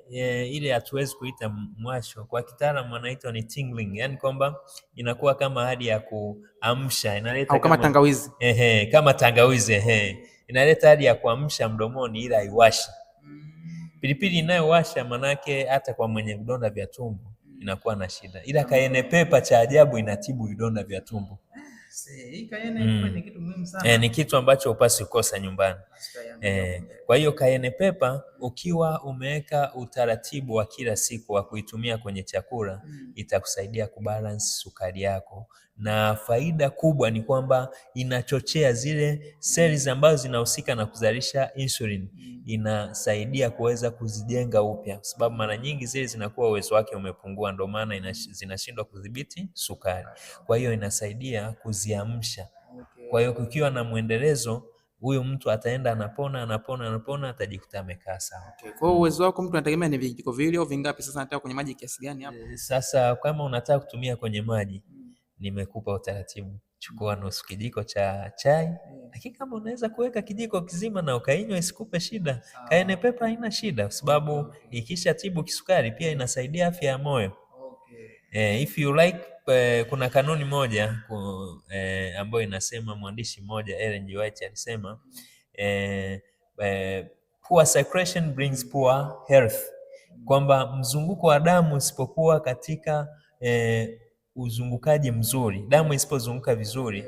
ile hatuwezi kuita mwasho, kwa kitaalamu wanaitwa ni tingling, yani kwamba inakuwa kama hali ya kuamsha, inaleta au kama tangawizi. Kama tangawizi, Inaleta hali ya kuamsha mdomoni ila haiwashi. Pilipili inayowasha manake hata kwa mwenye vidonda vya tumbo inakuwa na shida. Ila cayenne pepper cha ajabu inatibu vidonda vya tumbo. Hii cayenne ni kitu muhimu sana. Ni kitu ambacho hupaswi kukosa nyumbani. Kwa hiyo cayenne pepper ukiwa umeweka utaratibu wa kila siku wa kuitumia kwenye chakula, itakusaidia kubalance sukari yako. Na faida kubwa ni kwamba inachochea zile cells ambazo zinahusika na kuzalisha insulin, inasaidia kuweza kuzijenga upya, kwa sababu mara nyingi zile zinakuwa uwezo wake umepungua, ndio maana zinashindwa kudhibiti sukari. Kwa hiyo inasaidia kuziamsha. Kwa hiyo kukiwa na mwendelezo, huyu mtu ataenda anapona, anapona, anapona, atajikuta amekaa sawa. Kwa hiyo uwezo wako mtu anategemea ni vijiko viwili au vingapi? Sasa nataka kwenye maji kiasi gani hapo? Sasa kama unataka kutumia kwenye maji, nimekupa utaratibu. Chukua nusu kijiko cha chai, lakini kama unaweza kuweka kijiko kizima na ukainywa isikupe shida. Cayenne pepper haina shida kwa sababu ikishatibu kisukari pia inasaidia afya ya moyo. If you like, kuna kanuni moja ambayo inasema, mwandishi mmoja Ellen G. White alisema, poor circulation brings poor health, kwamba mzunguko wa damu usipokuwa katika uzungukaji mzuri, damu isipozunguka vizuri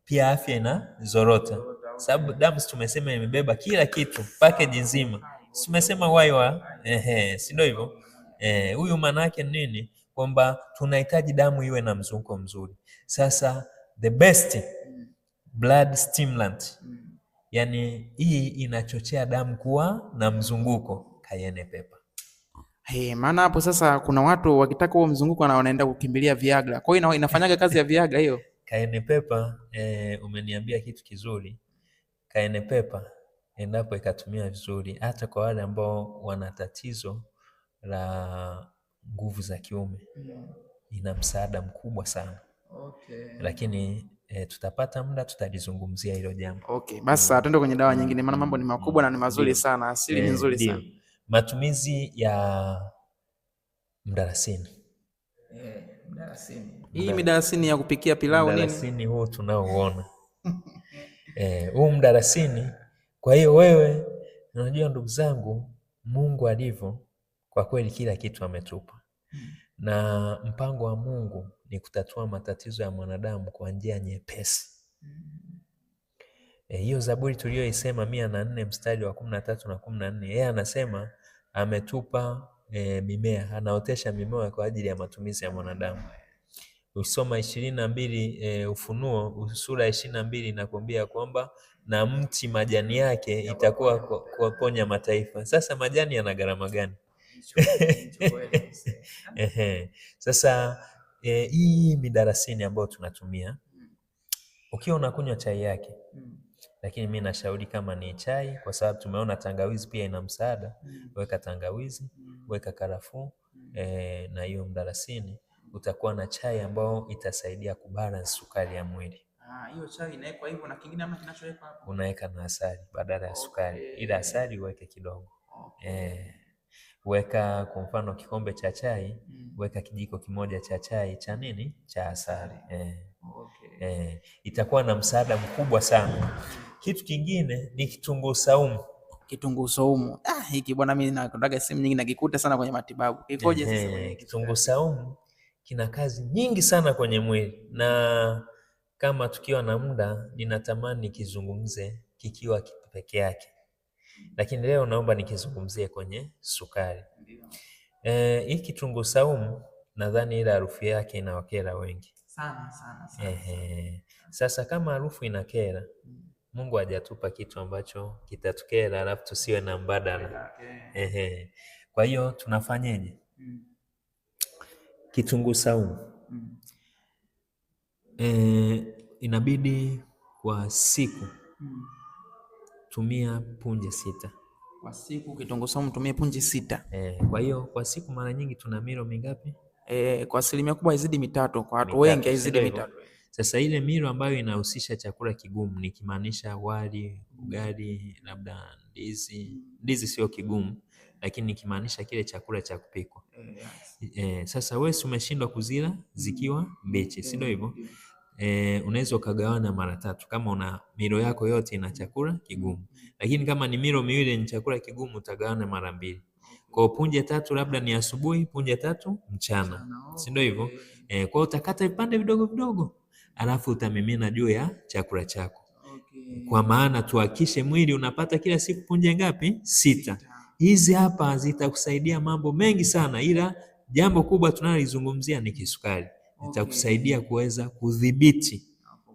pia afya inazorota. Sababu damu tumesema imebeba kila kitu, package nzima. Tumesema wai wa si ndio hivyo? Huyu maana yake nini? Kwamba tunahitaji damu iwe na mzunguko mzuri. Sasa the best blood stimulant, yani hii inachochea damu kuwa na mzunguko, cayenne pepper. Maana hapo sasa kuna watu wakitaka huo mzunguko na wanaenda kukimbilia Viagra. Kwa hiyo inafanyaga kazi ya Viagra hiyo? Cayenne pepper, umeniambia kitu kizuri. Cayenne pepper endapo ikatumia vizuri, hata kwa wale ambao wana tatizo la nguvu za kiume, ina msaada mkubwa sana. Lakini tutapata muda tutalizungumzia hilo jambo. Basi tuende kwenye dawa nyingine, maana mambo ni makubwa na ni mazuri sana, asili ni nzuri sana. Matumizi ya mdalasini. Mdalasini. Hii midalasini ya kupikia pilau nini? Mdalasini huu tunaouona. Huu mdalasini. Kwa hiyo wewe unajua ndugu zangu, Mungu alivyo kwa kweli kila kitu ametupa. Na mpango wa Mungu ni kutatua matatizo ya mwanadamu kwa njia nyepesi. Hiyo Zaburi tuliyoisema 104 mstari wa 13 na 14, yeye anasema ametupa mimea, anaotesha mimea kwa ajili ya matumizi ya mwanadamu. Usoma 22 Ufunuo sura ya 22 inakwambia kwamba na mti majani yake itakuwa kuwaponya mataifa. Sasa majani yana gharama gani? Sasa hii midalasini ambayo tunatumia ukiwa unakunywa chai yake, lakini mi nashauri kama ni chai, kwa sababu tumeona tangawizi pia ina msaada, weka tangawizi, weka karafuu na hiyo mdalasini, utakuwa na chai ambayo itasaidia kubalance sukari ya mwili. Hiyo chai inawekwa hivyo na kingine ama kinachowekwa hapo? Unaweka na asali badala ya sukari, ila asali uweke kidogo. Weka kwa mfano kikombe cha chai, weka kijiko kimoja cha chai cha nini? Cha asali. Itakuwa na msaada mkubwa sana. Kitu kingine ni kitunguu saumu. Kitunguu saumu. Hiki bwana mimi nakondaga sehemu nyingi nakikuta sana kwenye matibabu. Kikoje sasa kwenye Kitunguu saumu kina kazi nyingi sana kwenye mwili, na kama tukiwa na muda ninatamani nikizungumze kikiwa peke yake, lakini leo naomba nikizungumzie kwenye sukari. Hii kitunguu saumu nadhani ile harufu yake inawakera wengi sana sana sana. Sasa kama harufu inakera, Mungu hajatupa kitu ambacho kitatukera alafu tusiwe na mbadala. Kwa hiyo tunafanyeje? Kitunguu saumu inabidi kwa siku tumia punje 6. Kwa siku kitunguu saumu tumie punje 6. Kwa hiyo kwa siku mara nyingi tuna milo mingapi? Kwa asilimia kubwa haizidi 3, kwa watu wengi haizidi 3. Sasa ile milo ambayo inahusisha chakula kigumu, nikimaanisha wali, ugali, labda ndizi. Ndizi sio kigumu, lakini nikimaanisha kile chakula cha kupikwa. Sasa wewe umeshindwa kuzila zikiwa mbichi, si ndio hivyo? Unaweza ukagawana mara 3 kama una milo yako yote ina chakula kigumu. Lakini kama ni milo miwili ni chakula kigumu utagawana mara 2. Kwa punje 3 labda ni asubuhi, punje 3 mchana. Si ndio hivyo? Kwa hiyo utakata vipande vidogo vidogo, alafu utamimina juu ya chakula chako. Kwa maana tuhakikishe mwili unapata kila siku punje ngapi? 6. Hizi hapa zitakusaidia mambo mengi sana, ila jambo kubwa tunalozungumzia ni kisukari. Zitakusaidia kuweza kudhibiti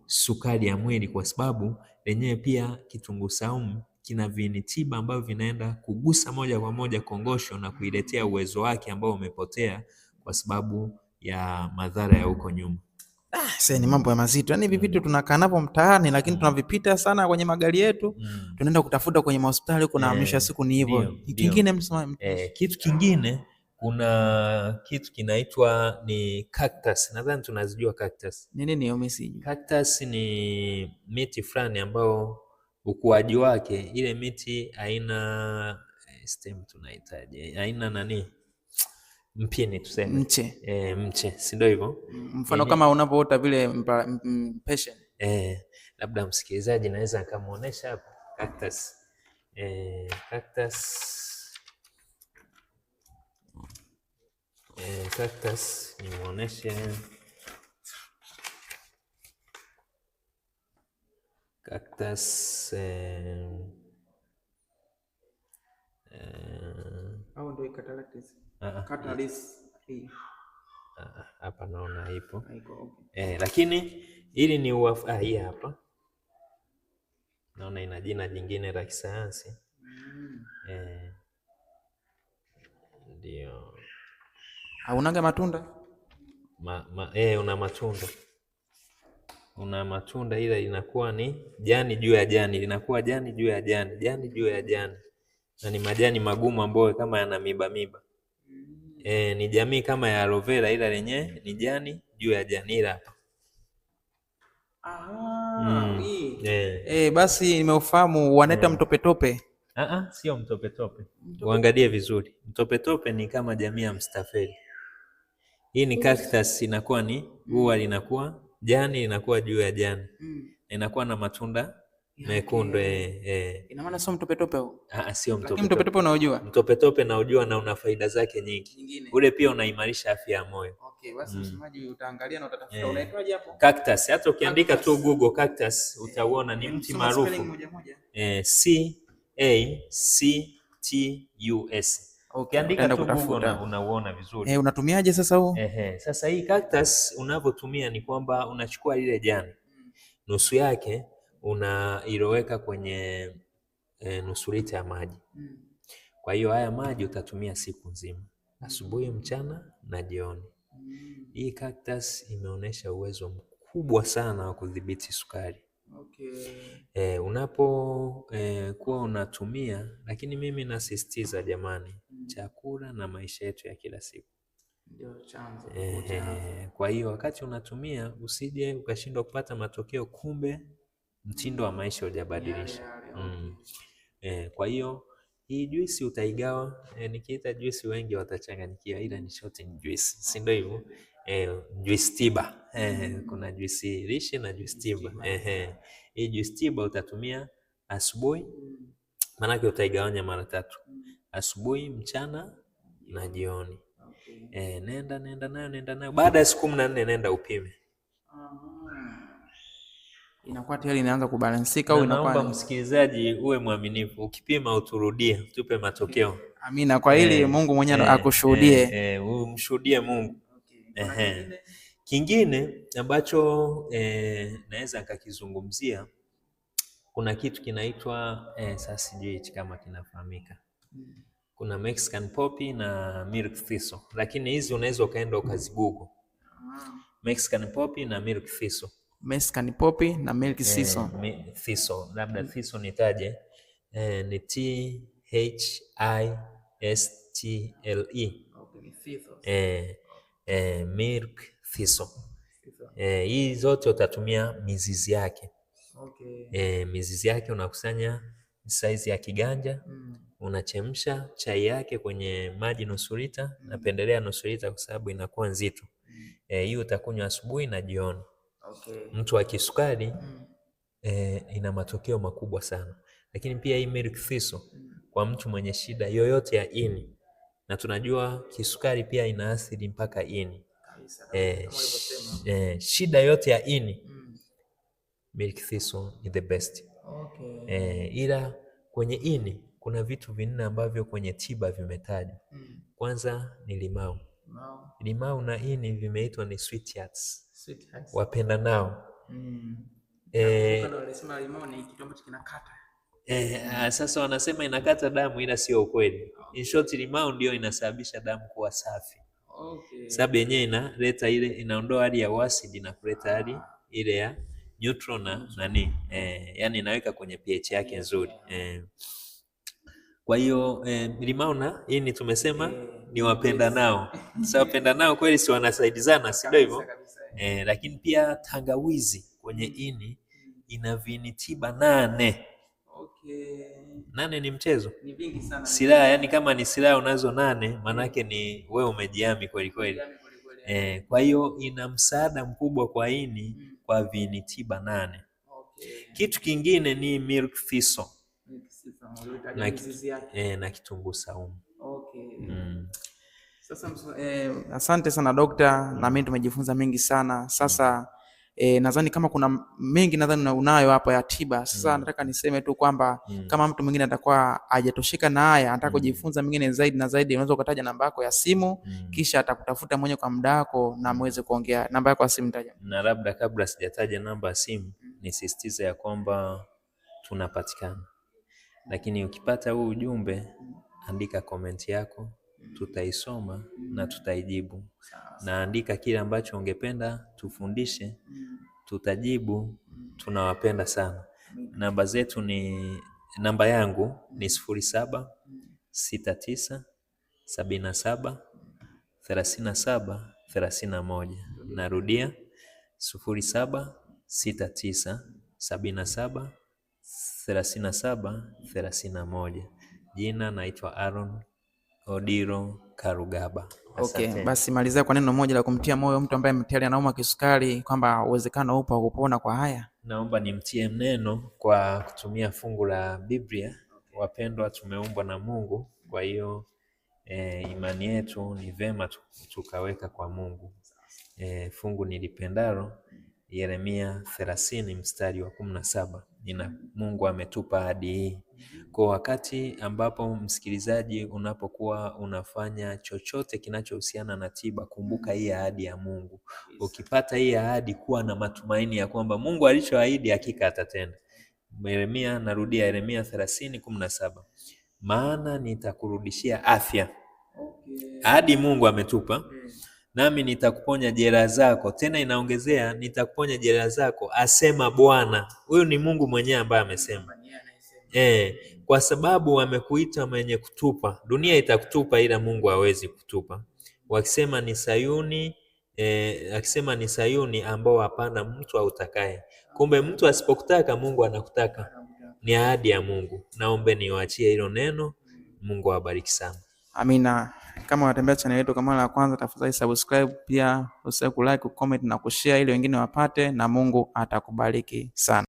sukari ya mwili, kwa sababu lenyewe pia kitunguu saumu kina viini tiba ambavyo vinaenda kugusa moja kwa moja kongosho na kuiletea uwezo wake ambao umepotea kwa sababu ya madhara ya huko nyuma. Sasa ni mambo ya mazito. Yaani hivi vitu tunakaa navyo mtaani lakini tunavipita sana kwenye magari yetu. Tunaenda kutafuta kwenye mahospitali huko na mwisho wa siku ni hivyo. Kingine kitu kingine kuna kitu kinaitwa ni cactus. Nadhani tunazijua cactus. Ni nini hiyo mimi sijui? Cactus ni miti fulani ambao ukuaji wake ile miti haina stem tunahitaji. Haina nani? Mpini tuseme. Mche. Mche, si ndio hivyo? Mfano kama unapoota vile passion. Labda msikilizaji naweza nikamuonesha hapa cactus. Cactus. Cactus nimuoneshe. Cactus au ndio catalyst. Catalyst. Hapa naona ipo. Lakini hili ni hii hapa. Naona ina jina jingine la kisayansi. Ndio. Haunaga matunda? Una matunda. Una matunda ila inakuwa ni jani juu ya jani, linakuwa jani juu ya jani, jani juu ya jani. Na ni majani magumu ambayo kama yana miba miba. Ni jamii kama ya aloe vera ila lenyewe ni jani juu ya jani ila hapa. Basi nimeufahamu wanaita mtopetope. Sio mtopetope. Uangalie vizuri. Mtopetope ni kama jamii ya mstafeli. Hii ni cactus, inakuwa ni ua linakuwa jani linakuwa juu ya jani. Inakuwa na matunda mekundu. Ina maana sio mtopetope huu? Ah, sio Lakini mtopetope. mtopetope unaujua? Mtopetope naujua na una faida zake nyingi. Nyingine. Ule pia unaimarisha afya ya moyo. Okay, basi msemaji utaangalia na utatafuta. Unaitwaje hapo? Cactus, hata ukiandika tu Cactus. Google cactus utauona ni mti Soma maarufu. spelling moja moja. C A C T U S. Okay, Ukiandika utaenda tu Google kutafuta. unauona vizuri. Unatumiaje sasa huu? Sasa hii cactus unavyotumia ni kwamba unachukua lile jani nusu yake unailoweka kwenye nusu lita ya maji. Kwa hiyo haya maji utatumia siku nzima, asubuhi, mchana na jioni. Hii cactus imeonyesha uwezo mkubwa sana wa kudhibiti sukari. Okay. Unapo kuwa unatumia, lakini mimi nasisitiza jamani, chakula na maisha yetu ya kila siku. Ndio chanzo. Kwa hiyo wakati unatumia usije ukashindwa kupata matokeo, kumbe mtindo wa maisha hujabadilisha. Kwa hiyo hii juisi utaigawa, nikiita juisi wengi watachanganyikiwa, ila ni short ni juisi, si ndio hivyo? Juisi tiba. Kuna juisi lishe na juisi tiba. Hii juisi tiba utatumia asubuhi, maanake utaigawanya mara tatu: asubuhi, mchana na jioni. Nenda nenda nayo, baada ya siku 14 nenda upime. Inakuwa tayari inaanza kubalansika au Na inakuwa naomba msikilizaji uwe mwaminifu, ukipima uturudie, tupe matokeo. Amina, kwa hili Mungu mwenyewe akushuhudie. Umshuhudie Mungu. Kingine ambacho naweza nikakizungumzia, kuna kitu kinaitwa sasa sijui hichi kama kinafahamika. Kuna Mexican poppy na milk thistle, lakini hizi unaweza ukaenda ukazigugu. Mexican poppy na milk thistle. Mexican poppy na milk thistle. Thistle, labda thistle nitaje, ni T H I S T L E. Milk thistle. Hii zote utatumia mizizi yake. Mizizi yake unakusanya saizi ya kiganja, unachemsha chai yake kwenye maji nusu lita. Napendelea nusu lita kwa sababu inakuwa nzito. Hii utakunywa asubuhi na jioni. Mtu wa kisukari ina matokeo makubwa sana. Lakini pia hii milk thistle kwa mtu mwenye shida yoyote ya ini, na tunajua kisukari pia inaathiri mpaka ini. Shida yote ya ini, milk thistle ni the best. Ila kwenye ini kuna vitu vinne ambavyo kwenye tiba vimetajwa. Kwanza ni limau. Limau na ini vimeitwa ni sweethearts, wapenda nao. Sasa wanasema inakata damu, ila sio ukweli. In short, limau ndio inasababisha damu kuwa safi. Sababu yenyewe inaleta ile, inaondoa hali ya acid na kuleta hali ile ya neutral na nani, yani inaweka kwenye pH yake nzuri. Kwa hiyo limau na ini tumesema ni wapenda nao. Sasa wapenda nao kweli si wanasaidizana, si ndio hivyo? Lakini pia tangawizi kwenye ini ina viini tiba 8. 8 ni mchezo? Ni vingi sana. Silaha, yani kama ni silaha unazo 8, manake ni wewe umejiami kweli kweli. Kwa hiyo ina msaada mkubwa kwa ini kwa viini tiba 8. Kitu kingine ni milk thistle na kitunguu saumu. Sasa asante sana dokta, na mimi tumejifunza mengi sana. Sasa nadhani kama kuna mengi nadhani unayo hapa ya tiba. Sasa nataka niseme tu kwamba kama mtu mwingine atakuwa hajatosheka na haya, anataka kujifunza mengine zaidi na zaidi, unaweza ukataja namba yako ya simu, kisha atakutafuta mwenyewe kwa muda wako na muweze kuongea. Namba yako ya simu taja. Na labda kabla sijataja namba ya simu, nisisitize ya kwamba tunapatikana. Lakini ukipata huu ujumbe, andika comment yako, tutaisoma na tutaijibu. Na andika kile ambacho ungependa tufundishe, tutajibu. Tunawapenda sana. Namba zetu ni, namba yangu ni 07 69 77 37 31. Narudia 07 69 77 37 31. Jina naitwa Aaron Odilo Karugaba. Okay, Asanteni. basi malizia kwa neno moja la kumtia moyo mtu ambaye tayari anauma kisukari kwamba uwezekano upo wa kupona kwa haya. Naomba nimtie neno kwa kutumia fungu la Biblia. Wapendwa, tumeumbwa na Mungu, kwa hiyo imani yetu ni vema tukaweka kwa Mungu. Fungu nilipendalo Yeremia 30 mstari wa 17. Nina Mungu ametupa ahadi hii. Kwa wakati ambapo msikilizaji unapokuwa unafanya chochote kinachohusiana na tiba, kumbuka hii ahadi ya Mungu. Ukipata hii ahadi, kuwa na matumaini ya kwamba Mungu alichoahidi hakika atatenda. Yeremia, narudia Yeremia 30:17, maana nitakurudishia afya. Ahadi Mungu ametupa, nami nitakuponya jeraha zako. Tena inaongezea, nitakuponya jeraha zako, asema Bwana. Huyu ni Mungu mwenyewe ambaye amesema. Kwa sababu wamekuita mwenye kutupa. Dunia itakutupa, ila Mungu hawezi kutupa. Wakisema ni Sayuni, akisema ni Sayuni ambao hapana mtu autakaye. Kumbe mtu asipokutaka Mungu anakutaka. Ni ahadi ya Mungu. Naombe niwaachie hilo neno. Mungu awabariki sana. Amina. Kama unatembea channel yetu kwa mara ya kwanza, tafadhali subscribe, pia usisahau kulike, kucomment na kushare ili wengine wapate, na Mungu atakubariki sana.